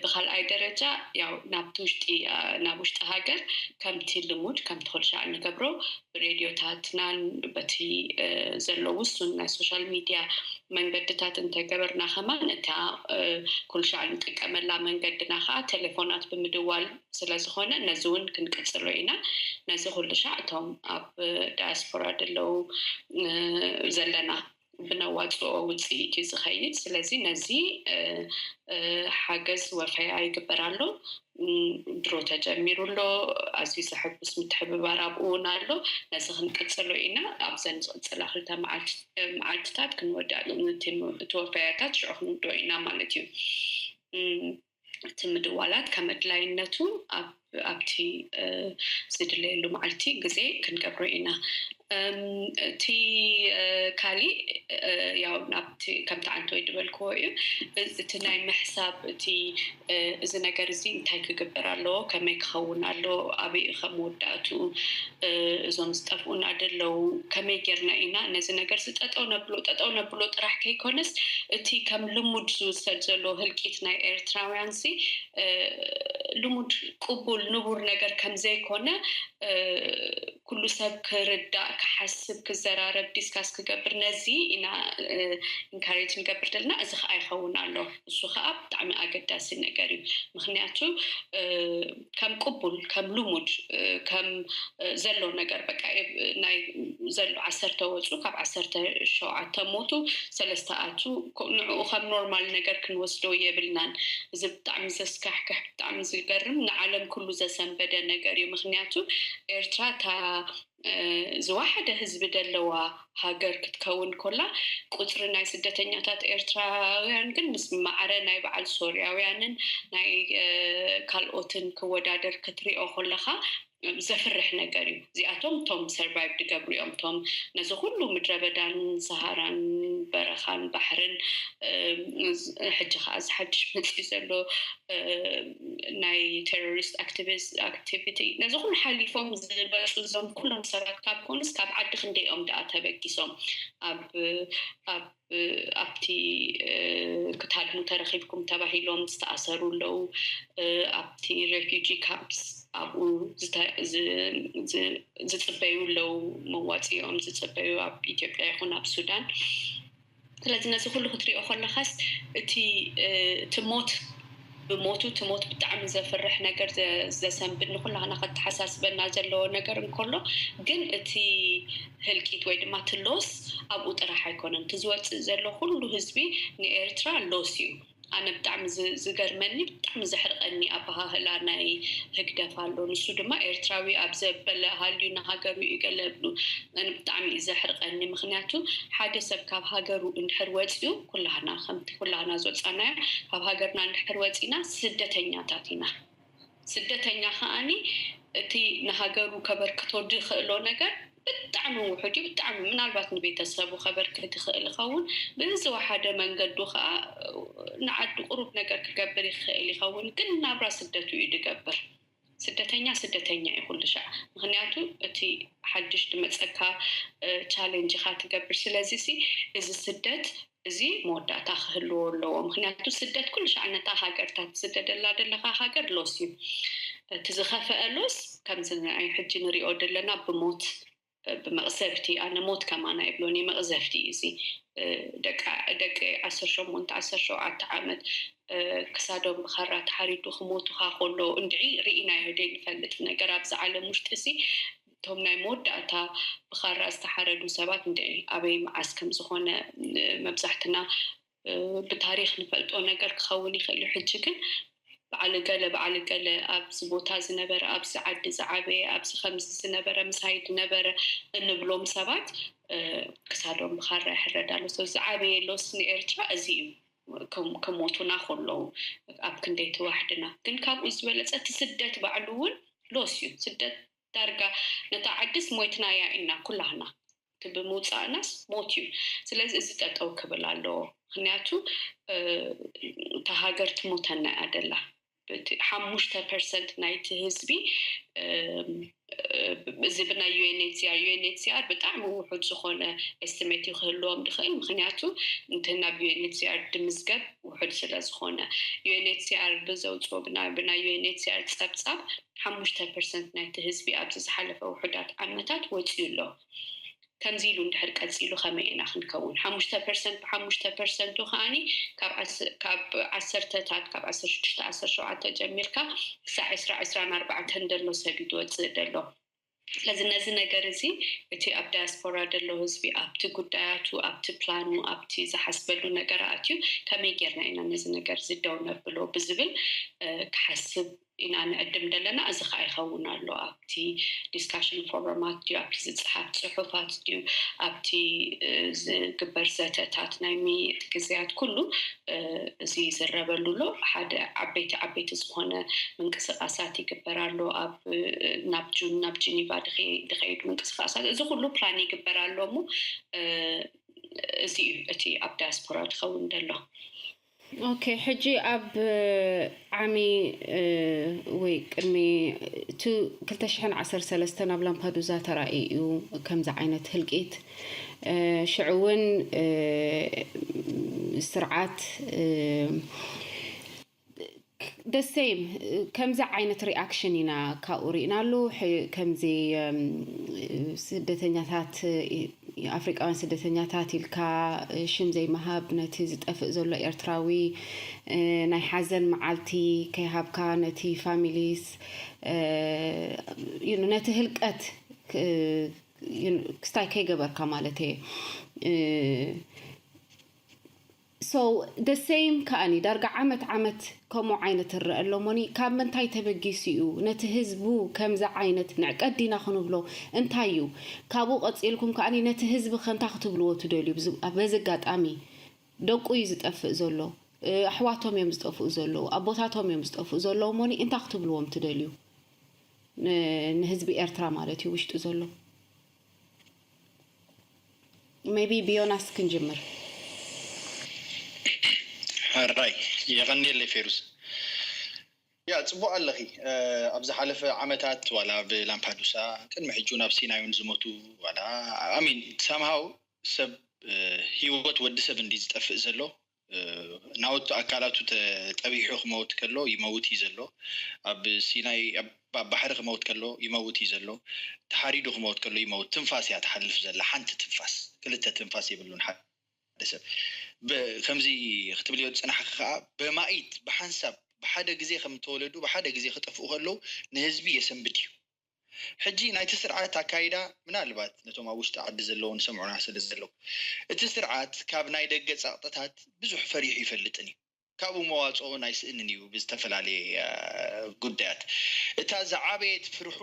ብካልኣይ ደረጃ ያው ናብቲ ውሽጢ ናብ ውሽጢ ሃገር ከምቲ ልሙድ ከምቲ ኩልሻዕ እንገብሮ ብሬድዮታትናን በቲ ዘሎ ውሱን ናይ ሶሻል ሚድያ መንገድታት እንተገበርና ከማን እታ ኩልሻዕ እንጥቀመላ መንገድና ከዓ ቴሌፎናት ብምድዋል ስለዝኾነ ነዚ እውን ክንቅፅሎ ኢና። ነዚ ኩልሻዕ እቶም ኣብ ዳያስፖራ ደለዉ ዘለና ብነዋፅኦ ውፅኢት እዩ ዝኸይድ። ስለዚ ነዚ ሓገዝ ወፈያ ይግበር ኣሎ። ድሮ ተጀሚሩ ኣሎ። ኣዝዩ ዘሐጉስ ምትሕብባር ኣብኡ እውን ኣሎ። ነዚ ክንቅፅሎ ኢና። ኣብዘን ዝቅፅላ ክልተ መዓልትታት ክንወዳእ እቲ ወፈያታት ሽዑ ክንውድኦ ኢና ማለት እዩ። እቲ ምድዋላት ከም ኣድላይነቱ ኣብቲ ዝድለየሉ መዓልቲ ግዜ ክንገብሮ ኢና። እቲ ካሊእ ያው ናብቲ ከምቲ ዓንተወይ ዝበልክዎ እዩ። እቲ ናይ ምሕሳብ እቲ እዚ ነገር እዚ እንታይ ክግበር ኣለዎ፣ ከመይ ክኸውን ኣለዎ፣ ኣበይ ከም መወዳእትኡ፣ እዞም ዝጠፍኡና ደለዉ ከመይ ጌርና ኢና ነዚ ነገር እዚ ጠጠው ነብሎ፣ ጠጠው ነብሎ ጥራሕ ከይኮነስ እቲ ከም ልሙድ ዝውሰድ ዘሎ ህልቂት ናይ ኤርትራውያን ሲ ልሙድ ቅቡል ንቡር ነገር ከም ዘይኮነ ኩሉ ሰብ ክርዳእ፣ ክሓስብ፣ ክዘራረብ፣ ዲስካስ ክገብር ነዚ ኢና ኢንካሬጅ ንገብር ዘለና። እዚ ከዓ ይኸውን ኣሎ። እሱ ከዓ ብጣዕሚ ኣገዳሲ ነገር እዩ። ምክንያቱ ከም ቅቡል፣ ከም ልሙድ፣ ከም ዘሎ ነገር በቃ ናይ ዘሎ ዓሰርተ ወፁ፣ ካብ ዓሰርተ ሸውዓተ ሞቱ፣ ሰለስተ ኣቱ፣ ንዕኡ ከም ኖርማል ነገር ክንወስዶ የብልናን። እዚ ብጣዕሚ ዘስካሕክሕ፣ ብጣዕሚ ዝገርም፣ ንዓለም ኩሉ ዘሰንበደ ነገር እዩ። ምክንያቱ ኤርትራ እታ ዝዋሓደ ህዝቢ ደለዋ ሃገር ክትከውን ኮላ፣ ቁፅሪ ናይ ስደተኛታት ኤርትራውያን ግን ምስ ማዕረ ናይ በዓል ሶርያውያንን ናይ ካልኦትን ክወዳደር ክትሪኦ ኮለኻ ዘፍርሕ ነገር እዩ። እዚኣቶም እቶም ሰርቫይቭ ድገብሩ እዮም። እቶም ነዚ ኩሉ ምድረ በዳን ሰሃራን በረኻን ባሕርን ሕጂ ከዓ እዚ ሓድሽ መፅዩ ዘሎ ናይ ቴሮሪስት ኣክቲቪቲ፣ ነዚ ኩሉ ሓሊፎም ዝመፁ እዞም ኩሎም ሰባት ካብ ኮኑስ ካብ ዓዲ ክንደይኦም ደኣ ተበጊሶም ኣብ ኣብ ኣብቲ ክትሃድሙ ተረኺብኩም ተባሂሎም ዝተኣሰሩ ኣለዉ። ኣብቲ ሬፊጂ ካምፕስ ኣብኡ ዝፅበዩ ኣለዉ፣ መዋፅኦም ዝፅበዩ ኣብ ኢትዮጵያ ይኹን ኣብ ሱዳን። ስለዚ ነዚ ኩሉ ክትሪኦ ከለኻስ እቲ እቲ ሞት ብሞቱ እቲ ሞት ብጣዕሚ ዘፍርሕ ነገር ዘሰንብድ ንኩላህና ከተሓሳስበና ዘለዎ ነገር እንከሎ ግን እቲ ህልቂት ወይ ድማ እቲ ሎስ ኣብኡ ጥራሕ ኣይኮነን። እቲ ዝወፅእ ዘሎ ኩሉ ህዝቢ ንኤርትራ ሎስ እዩ። ኣነ ብጣዕሚ ዝገርመኒ ብጣዕሚ ዘሕርቀኒ ኣበሃህላ ናይ ህግደፍ ኣሎ። ንሱ ድማ ኤርትራዊ ኣብ ዘበለ ሃልዩ ንሃገሩ እዩ ገለ ብሉ። ኣነ ብጣዕሚ እዩ ዘሕርቀኒ። ምክንያቱ ሓደ ሰብ ካብ ሃገሩ እንድሕር ወፅዩ ኩላህና ከምቲ ኩላህና ዝወፃናዮ ካብ ሃገርና እንድሕር ወፂና ስደተኛታት ኢና። ስደተኛ ከዓኒ እቲ ንሃገሩ ከበርክቶ ድኽእሎ ነገር ብጣዕሚ ውሑድ እዩ። ብጣዕሚ ምናልባት ንቤተሰቡ ከበርክት ይኽእል ይኸውን። ብዝወሓደ መንገዱ ከዓ ንዓዱ ቁሩብ ነገር ክገብር ይኽእል ይኸውን። ግን ናብራ ስደቱ እዩ ድገብር። ስደተኛ ስደተኛ እዩ ኩሉ ሻዕ። ምክንያቱ እቲ ሓድሽ ድመፀካ ቻሌንጅ ኢኻ ትገብር። ስለዚ ሲ እዚ ስደት እዚ መወዳእታ ክህልዎ ኣለዎ። ምክንያቱ ስደት ኩሉ ሻዕ ነታ ሃገር፣ እታ ትስደደላ ዘለካ ሃገር ሎስ እዩ። እቲ ዝኸፈአ ሎስ ከምዚ ናይ ሕጂ ንሪኦ ዘለና ብሞት ብመቕዘፍቲ፣ ኣነ ሞት ከማን ኣይብሎን እየ፣ መቕዘፍቲ እዩ እዚ። ደቂ ዓሰርተ ሸሞንተ ዓሰርተ ሸውዓተ ዓመት ክሳዶም ብኻራ ተሓሪዱ ክሞቱኻ ከሎ እንድዒ ርኢናዮ ዘይንፈልጥ ነገር ኣብዚ ዓለም ውሽጢ እዚ እቶም ናይ መወዳእታ ብኻራ ዝተሓረዱ ሰባት እንድዒ ኣበይ መዓስ ከም ዝኾነ መብዛሕትና ብታሪኽ ንፈልጦ ነገር ክኸውን ይኽእል እዩ። ሕጂ ግን በዓል ገለ በዓል ገለ ኣብዚ ቦታ ዝነበረ፣ ኣብዚ ዓዲ ዝዓበየ፣ ኣብዚ ከምዚ ዝነበረ፣ ምሳይ ዝነበረ እንብሎም ሰባት ክሳዶም ብኻራ ይሕረድ ኣሎ። ዝዓበየ ሎስ ንኤርትራ እዚ እዩ። ክሞቱና ከለዉ ኣብ ክንደይ ተዋሕድና። ግን ካብኡ ዝበለፀ እቲ ስደት ባዕሉ እውን ሎስ እዩ። ስደት ዳርጋ ነታ ዓድስ ሞይትናያ ኢና ኩላህና። እቲ ብምውፃእናስ ሞት እዩ። ስለዚ እዚ ጠጠው ክብል ኣለዎ። ምክንያቱ እታ ሃገር ትሞተና እያ ደላ። ሓሙሽተ ፐርሰንት ናይቲ ህዝቢ እዚ ብናይ ዩኤንኤችሲኣር፣ ዩኤንኤችሲኣር ብጣዕሚ ውሑድ ዝኾነ ኤስቲሜት እዩ ክህልዎም ድኽእል። ምክንያቱ እንተ ናብ ዩኤንኤችሲኣር ድምዝገብ ውሑድ ስለ ዝኾነ ዩኤንኤችሲኣር ብዘውፅኦ ብናይ ዩኤንኤችሲኣር ፀብፃብ ሓሙሽተ ፐርሰንት ናይቲ ህዝቢ ኣብዚ ዝሓለፈ ውሑዳት ዓመታት ወፂኡ ኣሎ። ከምዚ ኢሉ እንድሕር ቀፂሉ ከመይ ኢና ክንከውን? ሓሙሽተ ፐርሰንት ብሓሙሽተ ፐርሰንቱ ከዓኒ ካብ ዓሰርተታት ካብ ዓሰርተ ሽዱሽተ ዓሰርተ ሸውዓተ ጀሚርካ ክሳዕ ዕስራ ዕስራን ኣርባዕተን ደሎ ሰብ እዩ ዝወፅእ ደሎ። ስለዚ ነዚ ነገር እዚ እቲ ኣብ ዳያስፖራ ዘሎ ህዝቢ ኣብቲ ጉዳያቱ፣ ኣብቲ ፕላኑ፣ ኣብቲ ዝሓስበሉ ነገር ኣትዩ ከመይ ጌርና ኢና ነዚ ነገር እዚ ደው ነብሎ ብዝብል ክሓስብ ኢና ንዕድም ዘለና። እዚ ከዓ ይኸውን ኣሎ ኣብቲ ዲስካሽን ፎረማት ድዩ፣ ኣብቲ ዝፅሓፍ ፅሑፋት ድዩ፣ ኣብቲ ዝግበር ዘተታት ናይ ምይጥ ግዜያት ኩሉ እዚ ይዝረበሉ ኣሎ። ሓደ ዓበይቲ ዓበይቲ ዝኾነ ምንቅስቃሳት ይግበር ኣሎ። ኣብ ናብ ጁን ናብ ጂኒቫ ድኸይዱ ምንቅስቃሳት፣ እዚ ኩሉ ፕላን ይግበር ኣሎ። እሞ እዚ እዩ እቲ ኣብ ዳያስፖራ ዝኸውን ዘሎ። ኦኬ፣ ሕጂ ኣብ ዓሚ ወይ ቅድሚ እቲ ክልተ ሽሕን ዓሰርተ ሰለስተን ኣብ ላምፓዱዛ ተራእዩ እዩ ከምዚ ዓይነት ህልቂት። ሽዑ እውን ስርዓት ደሴም ከምዚ ዓይነት ሪኣክሽን ኢና ካብኡ ርኢናሉ። ከምዚ ስደተኛታት፣ ኣፍሪቃውያን ስደተኛታት ኢልካ ሽም ዘይምሃብ፣ ነቲ ዝጠፍእ ዘሎ ኤርትራዊ ናይ ሓዘን መዓልቲ ከይሃብካ፣ ነቲ ፋሚሊስ ነቲ ህልቀት ክስታይ ከይገበርካ ማለት እየ። So the same ከኣኒ ዳርጋ ዓመት ዓመት ከምኡ ዓይነት እረአ ኣሎ። ሞኒ ካብ ምንታይ ተበጊሱ እዩ ነቲ ህዝቡ ከምዚ ዓይነት ንዕቀት ዲና ክንብሎ እንታይ እዩ? ካብኡ ቀፂልኩም ከኣኒ ነቲ ህዝቢ ከ እንታይ ክትብልዎ ትደልዩ? በዚ ኣጋጣሚ ደቁ እዩ ዝጠፍእ ዘሎ፣ ኣሕዋቶም እዮም ዝጠፍኡ ዘለዉ፣ ኣቦታቶም እዮም ዝጠፍኡ ዘለዉ። ሞኒ እንታይ ክትብልዎም ትደልዩ? ንህዝቢ ኤርትራ ማለት እዩ ውሽጡ ዘሎ። Maybe ብዮናስ ክንጅምር። ሕራይ የቐንየለይ ፌሩዝ። ያ ጽቡቕ ኣለኺ። ኣብ ዝሓለፈ ዓመታት ዋላ ኣብ ላምፓዱሳ ቅድሚ ሕጂ ናብ ሲናይ እውን ዝሞቱ ዋላ ኣሚን ሳምሃው ሰብ ህይወት ወዲ ሰብ እንዲ ዝጠፍእ ዘሎ ናወቱ ኣካላቱ ተጠቢሑ ክመውት ከሎ ይመውት እዩ ዘሎ። ኣብ ሲናይ ኣብ ባሕሪ ክመውት ከሎ ይመውት እዩ ዘሎ። ተሓሪዱ ክመውት ከሎ ይመውት። ትንፋስ እያ ትሓልፍ ዘላ፣ ሓንቲ ትንፋስ፣ ክልተ ትንፋስ የብሉን ሓደ ሰብ። ከምዚ ክትብልዮ ዝፅናሕኪ ከዓ በማኢት ብሓንሳብ ብሓደ ግዜ ከም ተወለዱ ብሓደ ግዜ ክጠፍኡ ከለዉ ንህዝቢ የሰንብድ እዩ። ሕጂ ናይቲ ስርዓት ኣካይዳ ምናልባት ነቶም ኣብ ውሽጢ ዓዲ ዘለዉ ንሰምዑና ስለ ዘለዉ እቲ ስርዓት ካብ ናይ ደገ ጸቕጥታት ብዙሕ ፈሪሑ ይፈልጥን እዩ። ካብኡ መዋጽኦ ኣይስእንን እዩ ብዝተፈላለየ ጉዳያት። እታ ዝዓበየት ፍርሑ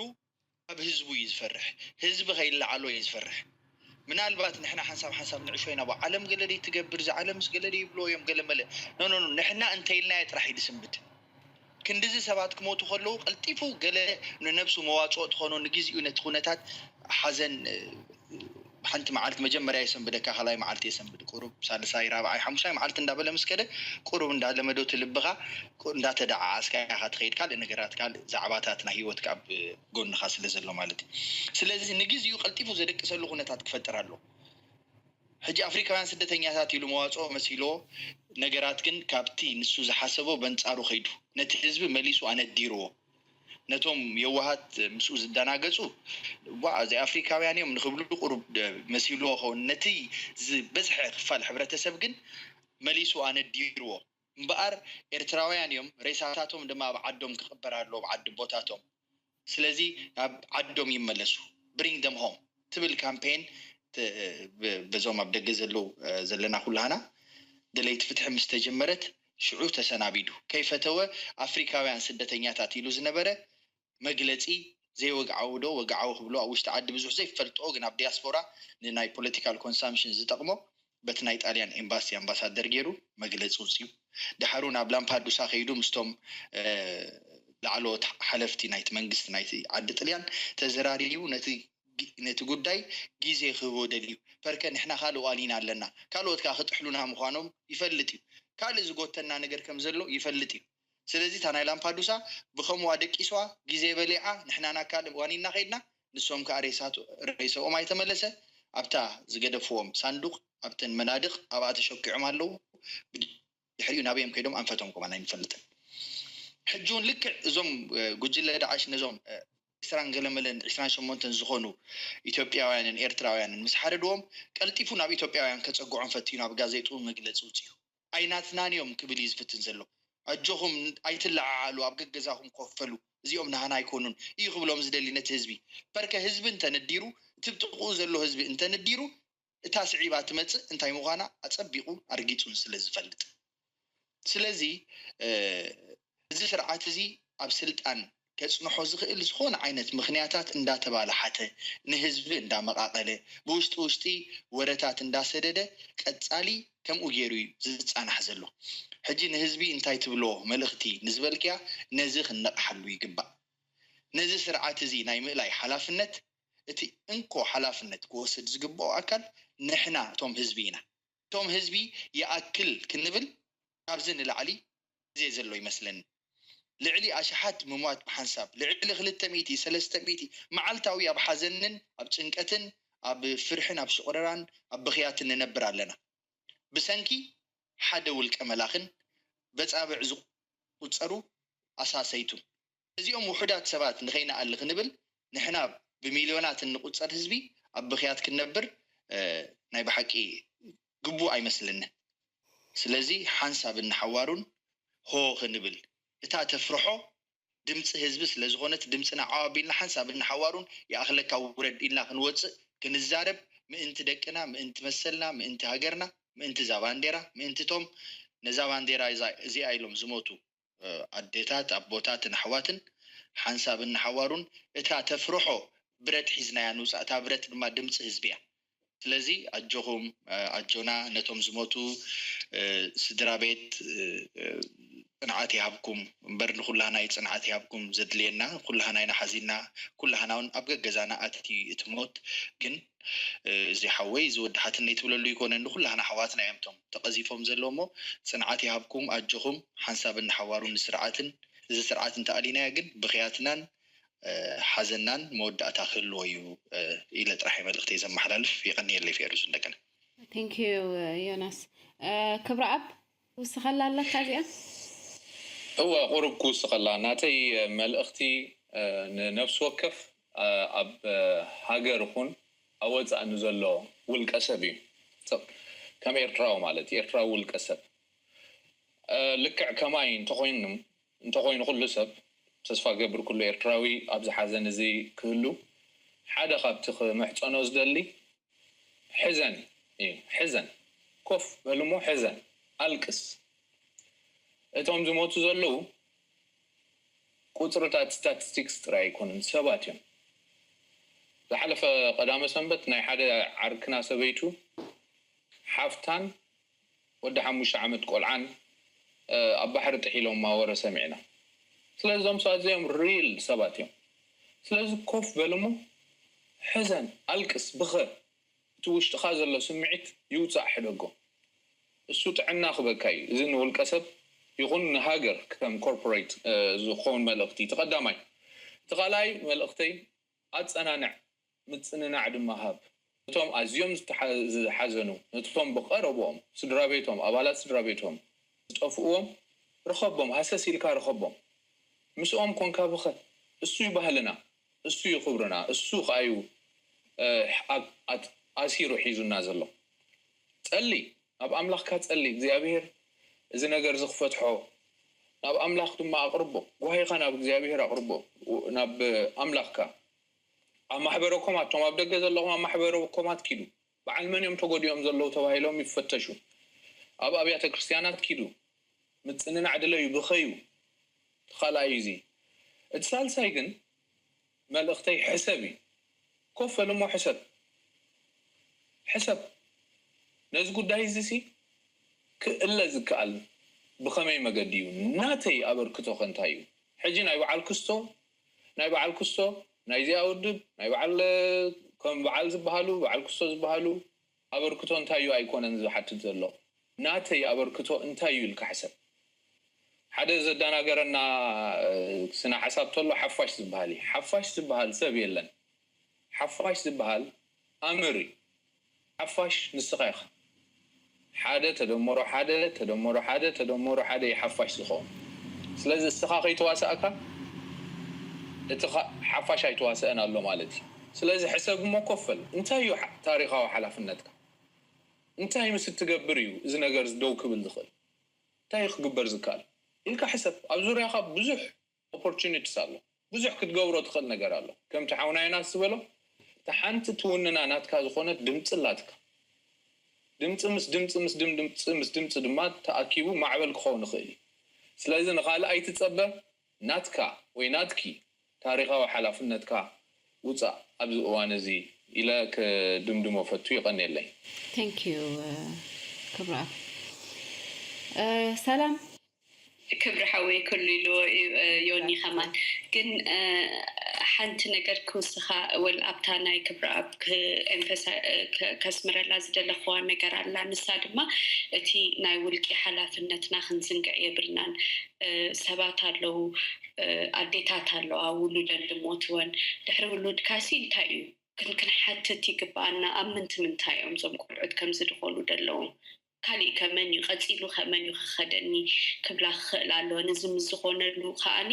ኣብ ህዝቡ እዩ ዝፈርሕ። ህዝቢ ከይለዓሎ እዩ ዝፈርሕ። ምናልባት ንሕና ሓንሳብ ሓንሳብ ንዕሾ ኢና ዓለም ገለ ደይ ትገብር እዚ ዓለምስ ገለ ደይ ይብልዎ እዮም ገለ መለ ኖ ኖ ንሕና እንተይልናዮ ጥራሕ እዩ ዝስንብድ። ክንድዚ ሰባት ክሞቱ ከለዉ ቀልጢፉ ገለ ንነብሱ መዋፅኦ ትኾኖ ንግዚኡ ነቲ ኩነታት ሓዘን ሓንቲ መዓልቲ መጀመርያ የሰንብደካ ካልኣይ መዓልቲ የሰንብድ ቁሩብ ሳልሳይ ራብዓይ ሓሙሻይ መዓልቲ እንዳበለ ምስ ከደ ቁሩብ እንዳለመዶ እቲ ልብኻ እንዳተደዓዓስካ ኢኻ ትኸይድ ካልእ ነገራት ካልእ ዛዕባታት ናይ ህይወትካ ኣብ ጎንኻ ስለ ዘሎ ማለት እዩ ስለዚ ንግዚኡ ቀልጢፉ ዘደቅሰሉ ኩነታት ክፈጥር ኣለዎ ሕጂ ኣፍሪካውያን ስደተኛታት ኢሉ መዋፅኦ መሲልዎ ነገራት ግን ካብቲ ንሱ ዝሓሰቦ በንፃሩ ከይዱ ነቲ ህዝቢ መሊሱ ኣነዲርዎ ነቶም የዋሃት ምስኡ ዝደናገፁ ዋ እዚ ኣፍሪካውያን እዮም ንክብሉ ቁሩብ መሲልዎ ኸውን ነቲ ዝበዝሐ ክፋል ሕብረተሰብ ግን መሊሱ ኣነዲርዎ እምበኣር ኤርትራውያን እዮም ሬሳታቶም ድማ ኣብ ዓዶም ክቕበር ኣለዎም ዓዲ ቦታቶም ስለዚ ኣብ ዓዶም ይመለሱ bring them home ትብል ካምፔን በዞም ኣብ ደገ ዘለዉ ዘለና ኩላህና ደለይቲ ፍትሒ ምስ ተጀመረት ሽዑ ተሰናቢዱ ከይፈተወ ኣፍሪካውያን ስደተኛታት ኢሉ ዝነበረ መግለፂ ዘይወግዓዊ ዶ ወግዓዊ ክብሎ ኣብ ውሽጢ ዓዲ ብዙሕ ዘይፈልጥኦ ግን ኣብ ዲያስፖራ ንናይ political consumption ዝጠቕሞ በቲ ናይ ጣልያን ኤምባሲ ኣምባሳደር ገይሩ መግለፂ ውፅዩ። ዳሕሩ ናብ ላምፓዱሳ ከይዱ ምስቶም ላዕለዎት ሓለፍቲ ናይቲ መንግስቲ ናይቲ ዓዲ ጥልያን ተዘራሪቡ ነቲ ነቲ ጉዳይ ግዜ ክህቦ ደልዩ። ፐርከ ንሕና ካልእ ዋኒን ኣለና። ካልኦት ከኣ ክጥሕሉና ምዃኖም ይፈልጥ እዩ። ካልእ ዝጎተና ነገር ከም ዘሎ ይፈልጥ እዩ። ስለዚ እታ ናይ ላምፓዱሳ ብኸምኡ ኣደቂስዋ ግዜ በሊዓ ንሕና ናብ ካልእ ዋኒንና ከይድና ንሶም ከኣ ሬሳኦምኣይተመለሰ ኣብታ ዝገደፍዎም ሳንዱቕ ኣብተን መናድቕ ኣብኣ ተሸኪዖም ኣለዉ ብድሕሪኡ ናበዮም ከይዶም ኣንፈቶም ከማን ኣይንፈልጥን ሕጂ እውን ልክዕ እዞም ጉጅለ ዳዓሽ ነዞም ዕስራን ገለመለን ዕስራን ሸሞንተን ዝኾኑ ኢትዮጵያውያንን ኤርትራውያንን ምስ ሓረድዎም ቀልጢፉ ናብ ኢትዮጵያውያን ከጸግዖም ፈቲኑ ኣብ ጋዜጥኡ መግለጺ ውጽኡ ኣይናትናን እዮም ክብል እዩ ዝፍትን ዘሎ ኣጆኹም ኣይትለዓዓሉ ኣብ ገገዛኹም ኮፈሉ እዚኦም ናህና ኣይኮኑን እዩ ክብሎም ዝደሊ ነቲ ህዝቢ። በርከ ህዝቢ እንተነዲሩ፣ እቲ ብጥቕኡ ዘሎ ህዝቢ እንተነዲሩ፣ እታ ስዒባ ትመጽእ እንታይ ምዃና ኣጸቢቑ ኣርጊጹን ስለ ዝፈልጥ። ስለዚ እዚ ስርዓት እዚ ኣብ ስልጣን ከጽንሖ ዝኽእል ዝኾነ ዓይነት ምኽንያታት እንዳተባላሓተ፣ ንህዝቢ እንዳመቓቐለ፣ ብውሽጢ ውሽጢ ወረታት እንዳሰደደ ቀጻሊ ከምኡ ገይሩ እዩ ዝጻናሕ ዘሎ። ሕጂ ንህዝቢ እንታይ ትብሎ መልእኽቲ ንዝበልክያ፣ ነዚ ክንነቕሓሉ ይግባእ። ነዚ ስርዓት እዚ ናይ ምእላይ ሓላፍነት፣ እቲ እንኮ ሓላፍነት ክወስድ ዝግብኦ ኣካል ንሕና እቶም ህዝቢ ኢና። እቶም ህዝቢ ይኣክል ክንብል ካብዚ ንላዕሊ ግዜ ዘሎ ይመስለኒ። ልዕሊ ኣሽሓት ምሟት ብሓንሳብ፣ ልዕሊ ክልተ ሚእቲ፣ ሰለስተ ሚእቲ መዓልታዊ ኣብ ሓዘንን ኣብ ጭንቀትን ኣብ ፍርሕን ኣብ ሽቑረራን ኣብ ብኽያትን ንነብር ኣለና። ብሰንኪ ሓደ ውልቀ መላኽን በጻብዕ ዝቑጸሩ ኣሳሰይቱን። እዚኦም ውሑዳት ሰባት ንኸይንኣሊ ክንብል ንሕና ብሚልዮናት እንቑጸር ህዝቢ ኣብ ብኽያት ክንነብር ናይ ብሓቂ ግቡእ ኣይመስለንን። ስለዚ ሓንሳብ እንሓዋሩን ሆ ክንብል እታ ተፍርሖ ድምፂ ህዝቢ ስለ ዝኾነት ድምፅና ዓው ኣቢልና ሓንሳብ እንሓዋሩን ይኣኽለካ ውረድ ኢልና ክንወፅእ ክንዛረብ ምእንቲ ደቅና ምእንቲ መሰልና ምእንቲ ሃገርና ምእንቲ እዛ ባንዴራ ምእንቲ እቶም ነዛ ባንዴራ እዚኣ ኢሎም ዝሞቱ ኣዴታት ኣቦታትን ኣሕዋትን ሓንሳብ እንሓዋሩን እታ ተፍርሖ ብረት ሒዝናያ ንውፃእ። እታ ብረት ድማ ድምፂ ህዝቢ እያ። ስለዚ ኣጆኹም ኣጆና ነቶም ዝሞቱ ስድራ ቤት ፅንዓት ይሃብኩም እምበር ንኩላህና እዩ ፅንዓት ይሃብኩም ዘድልየና። ኩላህና ኢና ሓዚንና፣ ኩላህና እውን ኣብ ገገዛና ኣትዩ እቲ ሞት። ግን እዚ ሓወይ እዚ ወዲ ሓትነይ ትብለሉ ይኮነን፣ ንኩላህና ኣሕዋትና እዮም እቶም ተቐዚፎም ዘለዉ እሞ ፅንዓት ይሃብኩም ኣጆኹም። ሓንሳብ እንሓዋሩ ንስርዓትን እዚ ስርዓት እንተኣሊናዮ ግን ብኽያትናን ሓዘናን መወዳእታ ክህልዎ እዩ ኢለ ጥራሕ መልእክተይ ዘመሓላልፍ። የቐንየለይ ፌሩዝ እንደገና። Thank you ዮናስ። ክብረኣብ ክውስኸላ ኣለካ እዚኣ? እወ ቁሩብ ክውስኸላ ናተይ መልእኽቲ ንነፍሲ ወከፍ ኣብ ሃገር ይኹን ኣብ ወፃእ ንዘሎ ውልቀ ሰብ እዩ። ከም ኤርትራዊ ማለት ኤርትራዊ ውልቀ ሰብ ልክዕ ከማይ እንተኮይኑ እንተኮይኑ ኩሉ ሰብ ተስፋ ገብር ኩሉ ኤርትራዊ ኣብዚ ሓዘን እዚ ክህሉ ሓደ ካብቲ ክምሕፀኖ ዝደሊ ሕዘን እዩ። ሕዘን ኮፍ በልሞ ሕዘን ኣልቅስ። እቶም ዝሞቱ ዘለዉ ቁፅርታት ስታቲስቲክስ ጥራይ ኣይኮኑን፣ ሰባት እዮም። ዝሓለፈ ቀዳመ ሰንበት ናይ ሓደ ዓርክና ሰበይቱ ሓፍታን ወዲ ሓሙሽተ ዓመት ቆልዓን ኣብ ባሕሪ ጥሒሎማ ወረ ሰሚዕና። ስለዚ እዞም ሰባት እዚኦም ሪል ሰባት እዮም። ስለዚ ኮፍ በልሞ ሕዘን፣ ኣልቅስ፣ ብኸ እቲ ውሽጥኻ ዘሎ ስምዒት ይውፃእ ሕደጎ። እሱ ጥዕና ክበካ እዩ። እዚ ንውልቀ ሰብ ይኹን ንሃገር ከም ኮርፖሬት ዝኸውን መልእኽቲ እቲ ቀዳማይ። እቲ ካልኣይ መልእኽተይ ኣፀናንዕ፣ ምፅንናዕ ድማ ሃብ። ነቶም ኣዝዮም ዝሓዘኑ፣ ነቶም ብቐረብኦም፣ ስድራ ቤቶም፣ ኣባላት ስድራ ቤቶም ዝጠፍእዎም ርኸቦም፣ ሃሰስ ኢልካ ርኸቦም። ምስኦም ኮንካ ብኸ። እሱ እዩ ባህልና፣ እሱ እዩ ክብርና፣ እሱ ከዓ እዩ ኣሲሩ ሒዙና ዘሎ። ጸሊ፣ ናብ ኣምላኽካ ጸሊ፣ እግዚኣብሔር እዚ ነገር እዚ ክፈትሖ ናብ ኣምላኽ ድማ ኣቕርቦ። ጓሂኻ ናብ እግዚኣብሔር ኣቕርቦ፣ ናብ ኣምላኽካ። ኣብ ማሕበረ ኮማት፣ እቶም ኣብ ደገ ዘለኹም ኣብ ማሕበረ ኮማት ኪዱ። በዓል መን እዮም ተጎዲኦም ዘለዉ ተባሂሎም ይፈተሹ። ኣብ ኣብያተ ክርስቲያናት ኪዱ። ምጽንናዕ ድለዩ፣ ብኸዩ። እቲ ካልኣይ እዩ እዚ። እቲ ሳልሳይ ግን መልእኽተይ ሕሰብ እዩ። ኮፍ በል እሞ ሕሰብ። ሕሰብ። ነዚ ጉዳይ እዚ ሲ ክእለ ዝከኣል ብኸመይ መገዲ እዩ? ናተይ ኣበርክቶ ከ እንታይ እዩ? ሕጂ ናይ በዓል ክስቶ ናይ በዓል ክስቶ ናይዚኣ ውድብ ናይ በዓል ከም በዓል ዝበሃሉ በዓል ክስቶ ዝበሃሉ ኣበርክቶ እንታይ እዩ ኣይኮነን ዝሓትት ዘሎ። ናተይ ኣበርክቶ እንታይ እዩ ኢልካ ሕሰብ። ሓደ ዘደናገረና ስነ ሓሳብ ተሎ ሓፋሽ ዝበሃል እዩ። ሓፋሽ ዝበሃል ሰብ የለን። ሓፋሽ ዝበሃል ኣምር እዩ። ሓፋሽ ንስኻ ኢኻ። ሓደ ተደመሮ ሓደ ተደመሮ ሓደ ተደመሮ ሓደ እዩ ሓፋሽ ዝኸውን። ስለዚ እስኻ ከይተዋሳእካ እቲ ሓፋሽ ኣይተዋሰአን ኣሎ ማለት እዩ። ስለዚ ሕሰብ እሞ ኮፍ በል። እንታይ እዩ ታሪኻዊ ሓላፍነትካ? እንታይ ምስ እትገብር እዩ እዚ ነገር ደው ክብል ዝኽእል? እንታይ እዩ ክግበር ዝከኣል ኢልካ ሕሰብ። ኣብ ዙርያኻ ብዙሕ ኦፖርቹኒቲስ ኣሎ። ብዙሕ ክትገብሮ ትኽእል ነገር ኣሎ። ከምቲ ሓውና ዮናስ ዝበሎ፣ እታ ሓንቲ ትውንና ናትካ ዝኾነት ድምፂ ኣላትካ። ድምፂ ምስ ድምፂ ምስ ድም- ድምፂ ምስ ድምፂ ድማ ተኣኪቡ ማዕበል ክኸውን ይኽእል እዩ። ስለዚ ንኻልእ ኣይትፀበ፣ ናትካ ወይ ናትኪ ታሪኻዊ ሓላፍነትካ ውፃእ ኣብዚ እዋን እዚ ኢለ ክድምድሞ ፈቱ። ይቐንየለይ። Thank you ክብራ። ሰላም። ክብሪ ሓወይ ክሉ ኢልዎ እዩ ዮኒ። ከማን ግን ሓንቲ ነገር ክውስኻ ወል ኣብታ ናይ ክብሪ ኣብ ኤምፈሳ ከስምረላ ዝደለኽዋ ነገር ኣላ። ንሳ ድማ እቲ ናይ ውልቂ ሓላፍነትና ክንዝንግዕ የብልናን። ሰባት ኣለዉ፣ ኣዴታት ኣለዋ፣ ውሉደን ድሞትወን። ድሕሪ ውሉድካሲ እንታይ እዩ ክንክንሓትት ይግብኣና? ኣብ ምንቲ ምንታይ እዮም እዞም ቆልዑት ከምዚ ድኾኑ ደለዎም? ካሊእ ከመን እዩ ቀፂሉ ከመን እዩ ክኸደኒ ክብላ ክኽእል ኣለወን። እዚ ምስ ዝኾነሉ ከኣኒ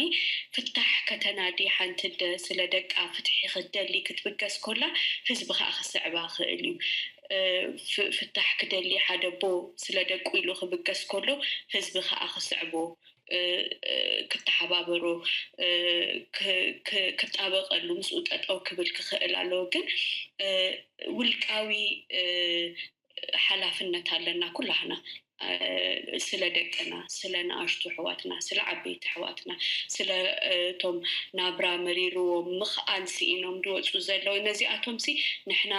ፍታሕ ከተናዲ ሓንቲ ኣደ ስለ ደቃ ፍትሒ ክትደሊ ክትብገስ ኮላ ህዝቢ ከዓ ክስዕባ ክእል እዩ። ፍታሕ ክደሊ ሓደ ኣቦ ስለ ደቁ ኢሉ ክብገስ ኮሎ ህዝቢ ከዓ ክስዕቦ ክተሓባበሮ ክጣበቀሉ ምስኡ ጠጠው ክብል ክኽእል ኣለዎ። ግን ውልቃዊ ሓላፍነት ኣለና ኩላህና ስለ ደቅና፣ ስለ ንኣሽቱ ኣሕዋትና፣ ስለ ዓበይቲ ኣሕዋትና፣ ስለ እቶም ናብራ መሪርዎም ምኽኣል ስኢኖም ዝወፁ ዘለዉ ነዚኣቶም ሲ ንሕና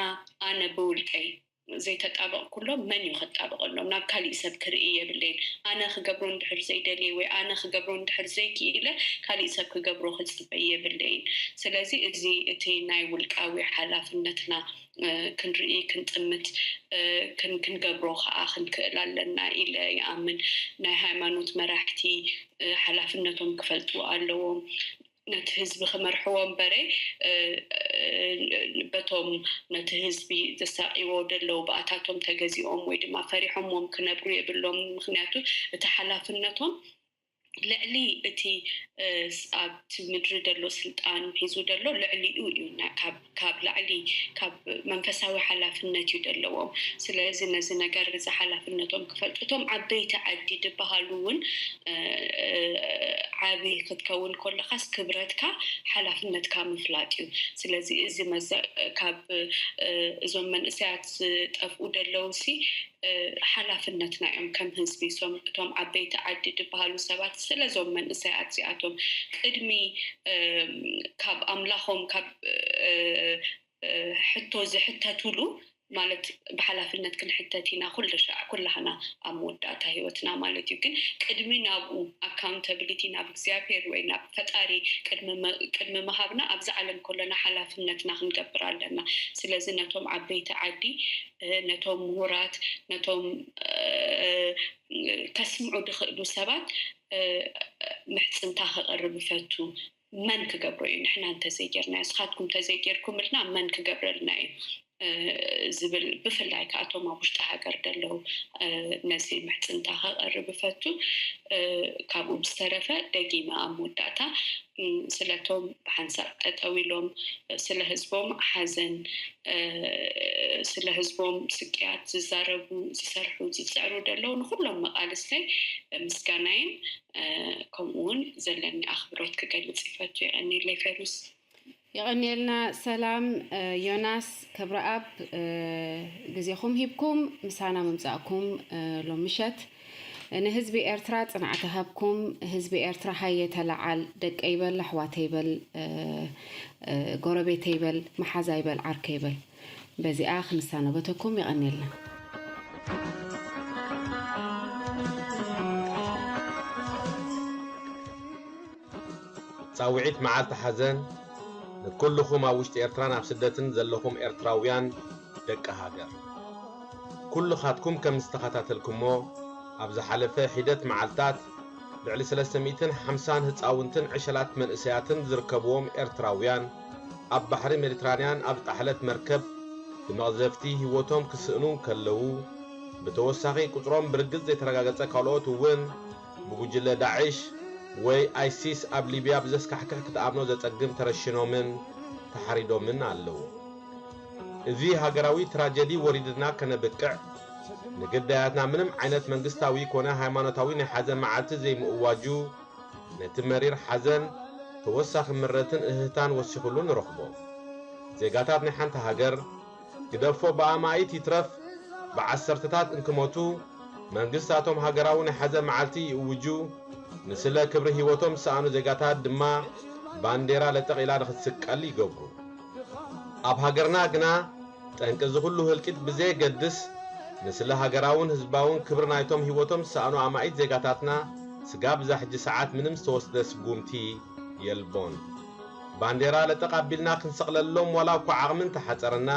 ኣነ ብውልቀይ ዘይተጣበቕኩሎም መን እዩ ከጣበቐሎም? ናብ ካሊእ ሰብ ክርኢ የብለይን። ኣነ ክገብሮ እንድሕር ዘይደልየ ወይ ኣነ ክገብሮ እንድሕር ዘይክኢለ ካሊእ ሰብ ክገብሮ ክፅበይ የብለይን። ስለዚ እዚ እቲ ናይ ውልቃዊ ሓላፍነትና ክንርኢ ክንጥምት ክንገብሮ ከዓ ክንክእል ኣለና ኢለ ይኣምን። ናይ ሃይማኖት መራሕቲ ሓላፍነቶም ክፈልጡ ኣለዎም። ነቲ ህዝቢ ክመርሕዎ እምበረ በቶም ነቲ ህዝቢ ዘሳቂዎ ደለዉ ብኣታቶም ተገዚኦም ወይ ድማ ፈሪሖምዎም ክነብሩ የብሎም። ምክንያቱ እቲ ሓላፍነቶም ልዕሊ እቲ ኣብቲ ምድሪ ደሎ ስልጣን ሒዙ ደሎ ልዕሊኡ እዩ። ካብ ላዕሊ ካብ መንፈሳዊ ሓላፍነት እዩ ደለዎም። ስለዚ ነዚ ነገር እዚ ሓላፍነቶም ክፈልጡ እቶም ዓበይቲ ዓዲ ዝበሃሉ እውን ዓቢ ክትከውን ከለካስ ክብረትካ ሓላፍነትካ ምፍላጥ እዩ። ስለዚ እዚ መዘ ካብ እዞም መንእሰያት ዝጠፍኡ ደለዉ ሲ ሓላፍነትና እዮም ከም ህዝቢ ሶም እቶም ዓበይቲ ዓዲ ዝበሃሉ ሰባት ስለዞም መንእሰያት እዚኣቶም ቅድሚ ካብ ኣምላኾም ካብ ሕቶ ዝሕተቱሉ ማለት ብሓላፍነት ክንሕተት ኢና ኩሉ ሻዕ ኩላህና ኣብ መወዳእታ ህይወትና ማለት እዩ። ግን ቅድሚ ናብኡ ኣካውንታብሊቲ ናብ እግዚኣብሔር ወይ ናብ ፈጣሪ ቅድሚ ምሃብና ኣብዚ ዓለም ከለና ሓላፍነትና ክንገብር ኣለና። ስለዚ ነቶም ዓበይቲ ዓዲ ነቶም ምሁራት ነቶም ከስምዑ ዝኽእሉ ሰባት ምሕፅንታ ከቕርብ እፈቱ። መን ክገብሮ እዩ ንሕና እንተዘይጌርናዮ ንስኻትኩም እንተዘይጌርኩምልና መን ክገብረልና እዩ ዝብል ብፍላይ ከኣቶም ኣብ ውሽጢ ሃገር ደለዉ ነዚ ምሕፅንታ ከቐርብ እፈቱ። ካብኡ ብዝተረፈ ደጊመ ኣብ መወዳእታ ስለቶም ብሓንሳብ ጠጠው ኢሎም ስለ ህዝቦም ሓዘን ስለ ህዝቦም ስቅያት ዝዛረቡ ዝሰርሑ ዝፅዕሩ ደለዉ ንኩሎም መቃልስተይ ምስጋናይን ከምኡ እውን ዘለኒ ኣኽብሮት ክገልፅ ይፈቱ። የቐንየለይ ፌሩስ። የቐንየልና ሰላም ዮናስ ክብረኣብ ግዜኹም ሂብኩም ምሳና ምምፃእኩም ሎም ምሸት ንህዝቢ ኤርትራ ፅንዓት ሃብኩም ህዝቢ ኤርትራ ሃየ ተለዓል ደቀይ በል ኣሕዋተይ በል ጎረቤተይ በል መሓዛይ በል ዓርከይ በል በዚኣ ክንሰናበተኩም የቐንየልና። ጻውዒት መዓልቲ ሓዘን ንኩልኹም ኣብ ውሽጢ ኤርትራን ኣብ ስደትን ዘለኹም ኤርትራውያን ደቂ ሃገር። ኩልኻትኩም ከም ዝተኸታተልኩሞ ኣብ ዝሓለፈ ሒደት መዓልታት ልዕሊ ሰለስተ ሚእትን ሓምሳን ህጻውንትን ዕሸላት መንእሰያትን ዝርከብዎም ኤርትራውያን ኣብ ባሕሪ ሜዲትራንያን ኣብ ዝጠሓለት መርከብ ብመቕዘፍቲ ህይወቶም ክስእኑ እንከለዉ ብተወሳኺ ቁጽሮም ብርግጽ ዘይተረጋገጸ ካልኦት እውን ብጉጅለ ዳዕሽ ወይ ኣይሲስ ኣብ ሊብያ ብዘስካሕክሕ ክትኣምኖ ዘጸግም ተረሽኖምን ተሓሪዶምን ኣለዉ። እዚ ሃገራዊ ትራጀዲ ወሪድና ከነብቅዕ ንግዳያትና ምንም ዓይነት መንግስታዊ ኮነ ሃይማኖታዊ ናይ ሓዘን መዓልቲ ዘይምእዋጁ ነቲ መሪር ሓዘን ተወሳኺ ምረትን እህህታን ወሲኹሉ ንረኽቦ። ዜጋታት ናይ ሓንቲ ሃገር፣ ግደፎ ብኣማኢት ይትረፍ ብዓሰርተታት እንክሞቱ፣ መንግስታቶም ሃገራዊ ናይ ሓዘን መዓልቲ ይእውጁ፣ ንስለ ክብሪ ህይወቶም ዝሰኣኑ ዜጋታት ድማ ባንዴራ ለጠቕ ኢላ ንኽትስቀል ይገብሩ። ኣብ ሃገርና ግና ጠንቂ እዚ ኩሉ ህልቂት ብዘየገድስ፣ ንስለ ሃገራውን ህዝባውን ክብሪ ናይቶም ህይወቶም ዝሰኣኑ ኣማኢት ዜጋታትና ስጋብ እዛ ሕጂ ሰዓት ምንም ዝተወስደ ስጉምቲ የልቦን። ባንዴራ ለጠቕ ኣቢልና ክንሰቕለሎም ዋላ እኳ ዓቕሚ እንተሓጸረና፣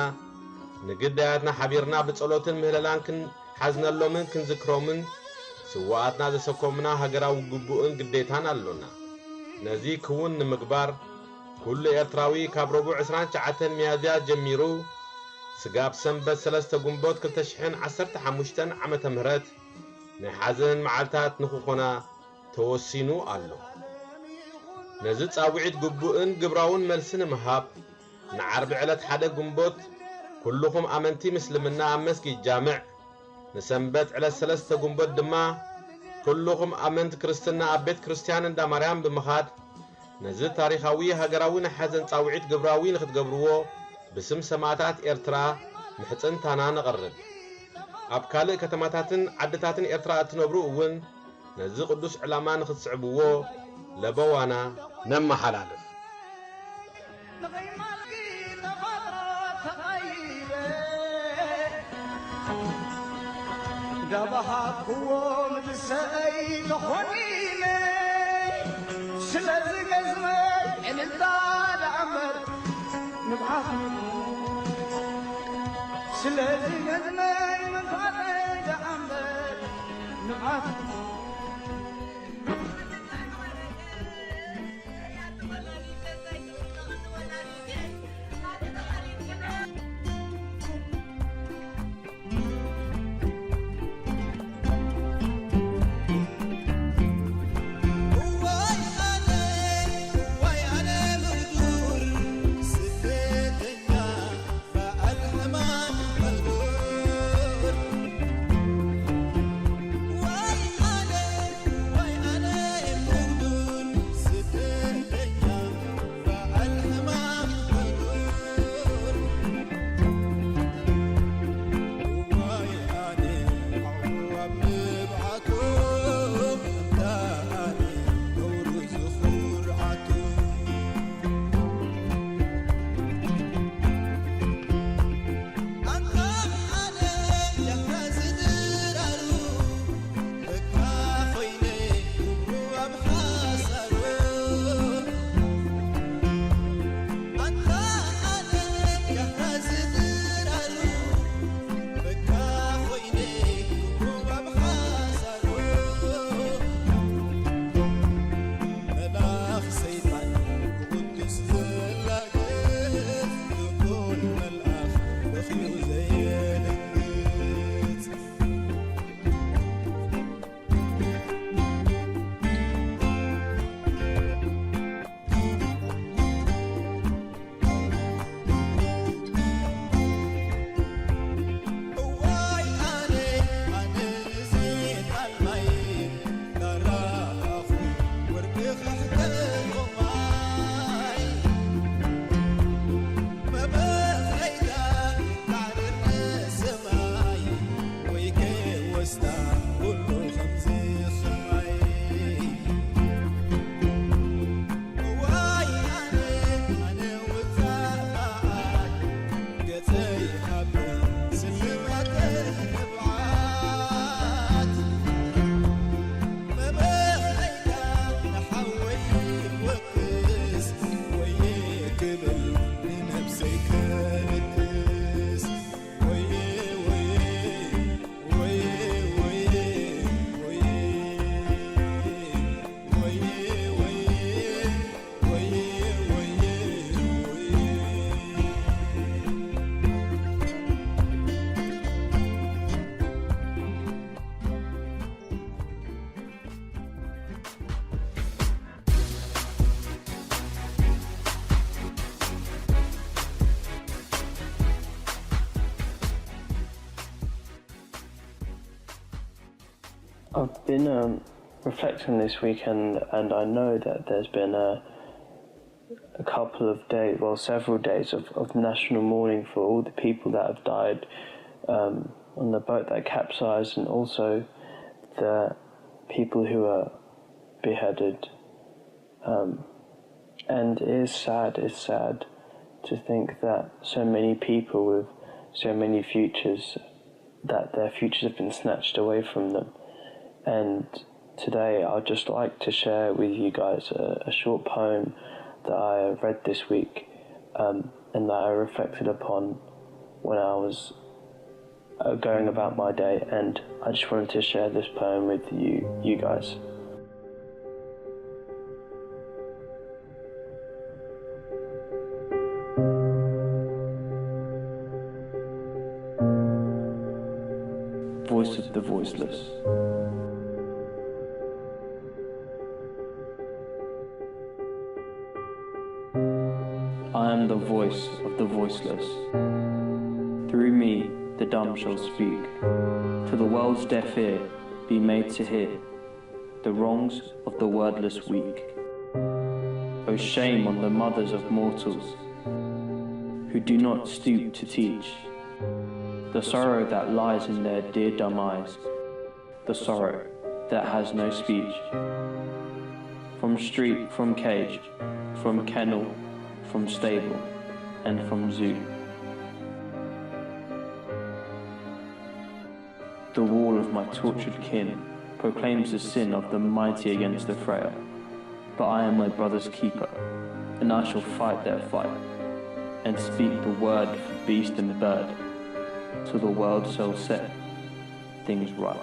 ንግዳያትና ሓቢርና ብጸሎትን ምህለላን ክንሓዝነሎምን ክንዝክሮምን ስውኣትና ዘሰከሙና ሃገራዊ ግቡእን ግዴታን ኣሎና። ነዚ ክውን ንምግባር፣ ኩሉ ኤርትራዊ ካብ ረቡዕ ዕስራን ትሽዓተን ሚያዝያ ጀሚሩ ስጋብ ሰንበት ሰለስተ ግንቦት ክልተ ሽሕን ዓሰርተ ሓሙሽተን ዓመተ ምህረት ናይ ሓዘን መዓልታት ንኽኾና ተወሲኑ ኣሎ። ነዚ ጻውዒት ግቡእን ግብራውን መልሲ ንምሃብ፣ ንዓርቢ ዕለት ሓደ ግንቦት ኩልኹም ኣመንቲ ምስልምና ኣብ መስጊድ ጃምዕ፣ ንሰንበት ዕለት ሰለስተ ግንቦት ድማ ኩልኹም ኣመንቲ ክርስትና ኣብ ቤት ክርስትያን እንዳ ማርያም ብምኻድ፣ ነዚ ታሪኻዊ ሃገራዊ ናይ ሓዘን ጻውዒት ግብራዊ ንኽትገብርዎ ብስም ሰማእታት ኤርትራ ምሕጽንታና ነቕርብ። ኣብ ካልእ ከተማታትን ዓድታትን ኤርትራ እትነብሩ እውን ነዚ ቅዱስ ዕላማ ንኽትስዕብዎ ለበዋና ነመሓላልፍ። ንኸይማልኪ ተፈጥሮ ተቐይረ፣ እንዳበሃኩዎ ምድሰይ ተኾኒነ። ስለዚ ገዝመ ዕልልታ ደኣ እምበር ንብዓት፣ ስለዚ ገዝመ ምንፋጠ ደኣ እምበር ንብዓት። I've been um, reflecting this weekend, and I know that there's been a a couple of days, well, several days of, of national mourning for all the people that have died um, on the boat that capsized, and also the people who were beheaded. Um, and it is sad, it's sad to think that so many people with so many futures, that their futures have been snatched away from them. And today I'd just like to share with you guys a, a short poem that I read this week, um, and that I reflected upon when I was uh, going about my day, and I just wanted to share this poem with you, you guys. Voice of the Voiceless. I am the voice of the voiceless. Through me, the dumb shall speak. To the world's deaf ear, be made to hear the wrongs of the wordless weak. Oh, shame on the mothers of mortals who do not stoop to teach the sorrow that lies in their dear dumb eyes, the sorrow that has no speech. From street, from cage, from kennel, from stable, and from zoo. The wall of my tortured kin proclaims the sin of the mighty against the frail. But I am my brother's keeper, and I shall fight their fight, and speak the word for beast and bird, till the world shall set things right.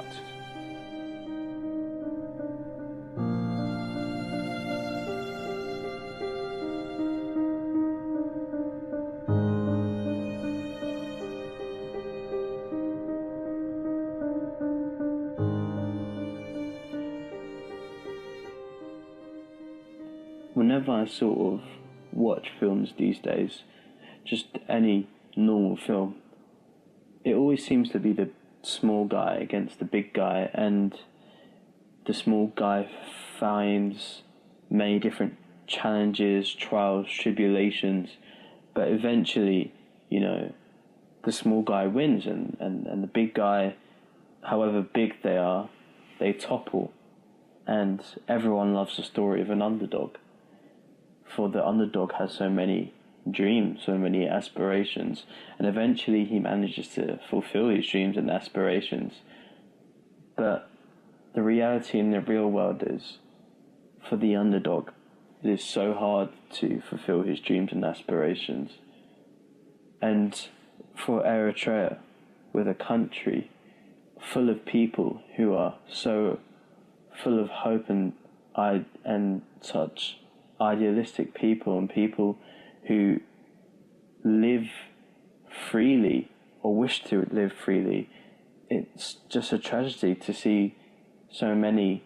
Whenever I sort of watch films these days, just any normal film, it always seems to be the small guy against the big guy, and the small guy finds many different challenges, trials, tribulations, but eventually, you know, the small guy wins, and, and, and the big guy, however big they are, they topple. And everyone loves the story of an underdog, for the underdog has so many dreams, so many aspirations, and eventually he manages to fulfill his dreams and aspirations. But the reality in the real world is, for the underdog, it is so hard to fulfill his dreams and aspirations. And for Eritrea, with a country full of people who are so full of hope and, and such idealistic people, and people who live freely or wish to live freely, it's just a tragedy to see so many,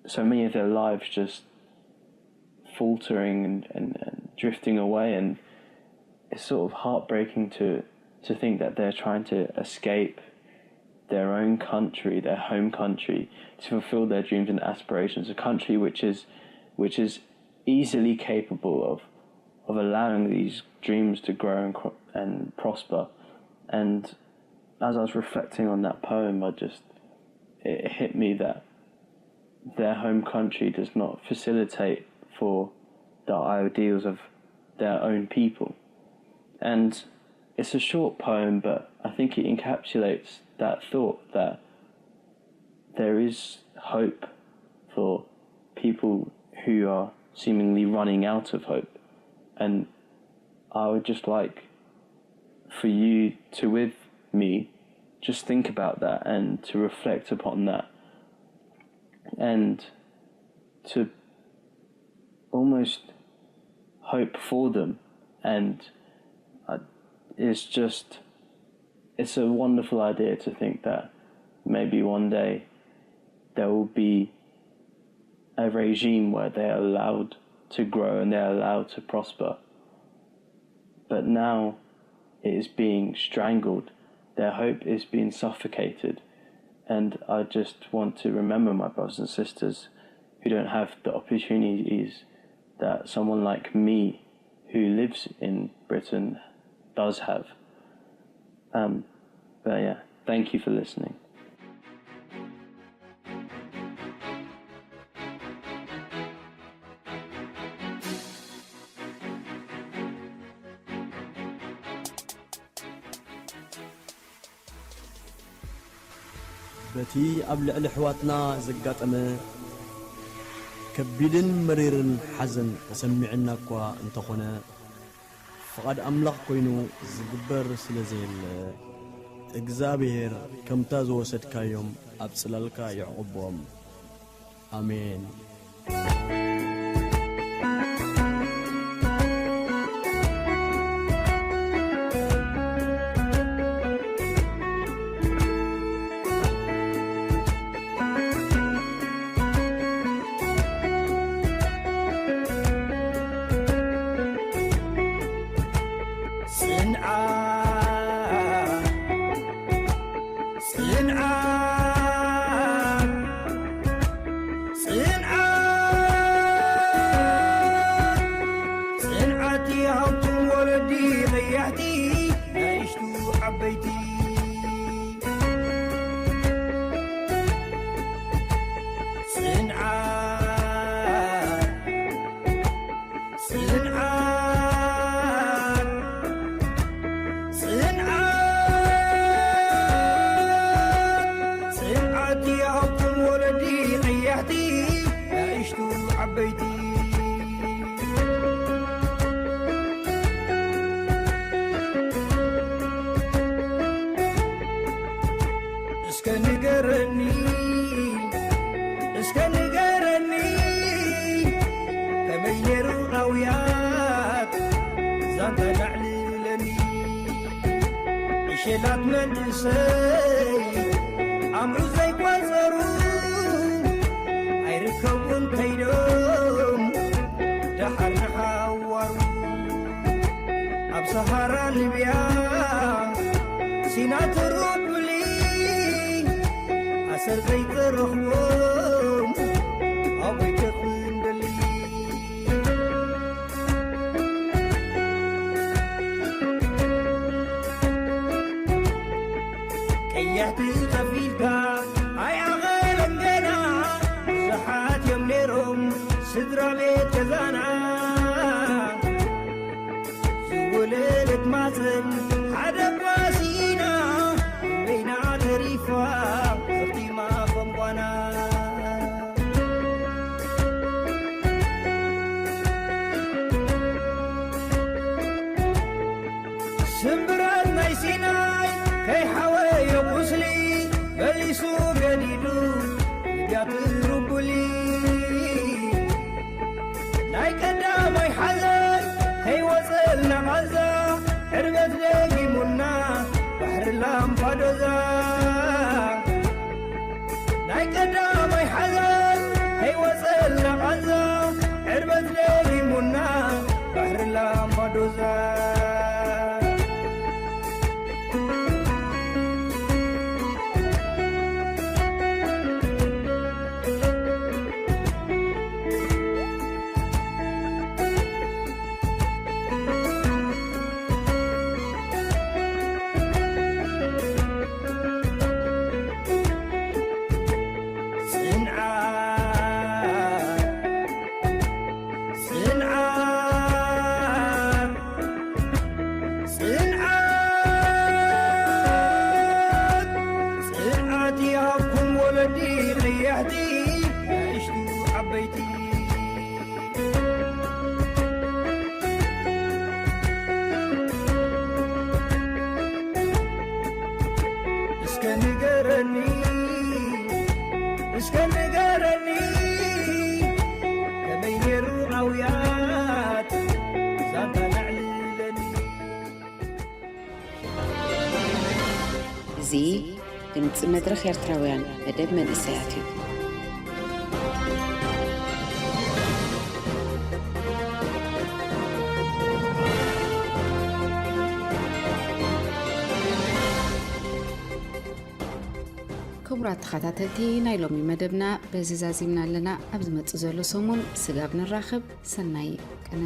so many of their lives just faltering and, and, and drifting away. And it's sort of heartbreaking to, to think that they're trying to escape their own country, their home country, to fulfill their dreams and aspirations, a country which is, which is easily capable of, of allowing these dreams to grow and, and prosper. And as I was reflecting on that poem, I just, it hit me that their home country does not facilitate for the ideals of their own people. And it's a short poem, but I think it encapsulates that thought that there is hope for people who are seemingly running out of hope. And I would just like for you to, with me, just think about that and to reflect upon that and to almost hope for them. And uh, it's just, it's a wonderful idea to think that maybe one day there will be a regime where they're allowed to grow and they're allowed to prosper. But now it is being strangled. Their hope is being suffocated. And I just want to remember my brothers and sisters who don't have the opportunities that someone like me who lives in Britain does have. Um, but yeah, thank you for listening. በቲ ኣብ ልዕሊ ኣሕዋትና ዘጋጠመ ከቢድን መሪርን ሓዘን ተሰሚዑና እኳ እንተኾነ፣ ፍቓድ ኣምላኽ ኮይኑ ዝግበር ስለ ዘየለ፣ እግዚኣብሔር ከምታ ዝወሰድካዮም ኣብ ጽላልካ የዕቑቦም። ኣሜን። ጽንዓት ጽንዓት ይሃብኩም ወለዲ ቀያሕቲ ንእሽቱ ዓበይቲ ጽንዓት ጽንዓት ጽንዓት ጽንዓት ይሃብኩም ወለዲ ቀያሕቲ ንእሽቱ ዓበይቲ እስከ ንገረኒ እስከ ንገረኒ ከመይ ነይሩ ኣውያት ዛንታ ላዕልለኒ ዕሸላት መንእሰይ ኣምዑ ዘይቋጸሩ ኣይርከቡን ከይዶም ደሓር ንሓዋሩ ኣብ ሰሃራ ሊብያ ሲና ትሩብሊ ኣሰር ዘይትረኽቦም ኣበይ ከኽንደሊ ቀያሕቲ ጠፊልካ ኣይኣኸለን ገና ብዙሓት እዮም ነይሮም ስድራ ቤት ገዛና ዝወለደት ማፀን ሓደ ኳሲና በይና ተሪፋ ዘኽቲማ ፈንቋና ስምብራት ናይ ሲናይ ከይሓወዮ ቁስሊ መሊሱ ገዲዱ ልብያ ትሩቡሊ ናይ ቀዳማይ ሓዘን ከይወፀልና ቃንዛ ዕርበት ደጊሙና ባሕሪ ላምፓዶዛ ናይ ቀዳማይ ሓዘን ከይወፀልና ቃንዛ ዕርበት ደጊሙና ባሕሪ ላምፓዶዛ እዚ ድምጺ መድረኽ ኤርትራውያን መደብ መንእሰያት እዩ። ክቡራት ተኸታተልቲ፣ ናይ ሎሚ መደብና በዚ ዛዚምና ኣለና። ኣብ ዝመጽእ ዘሎ ሰሙን ስጋብ ንራኸብ፣ ሰናይ ቅነ።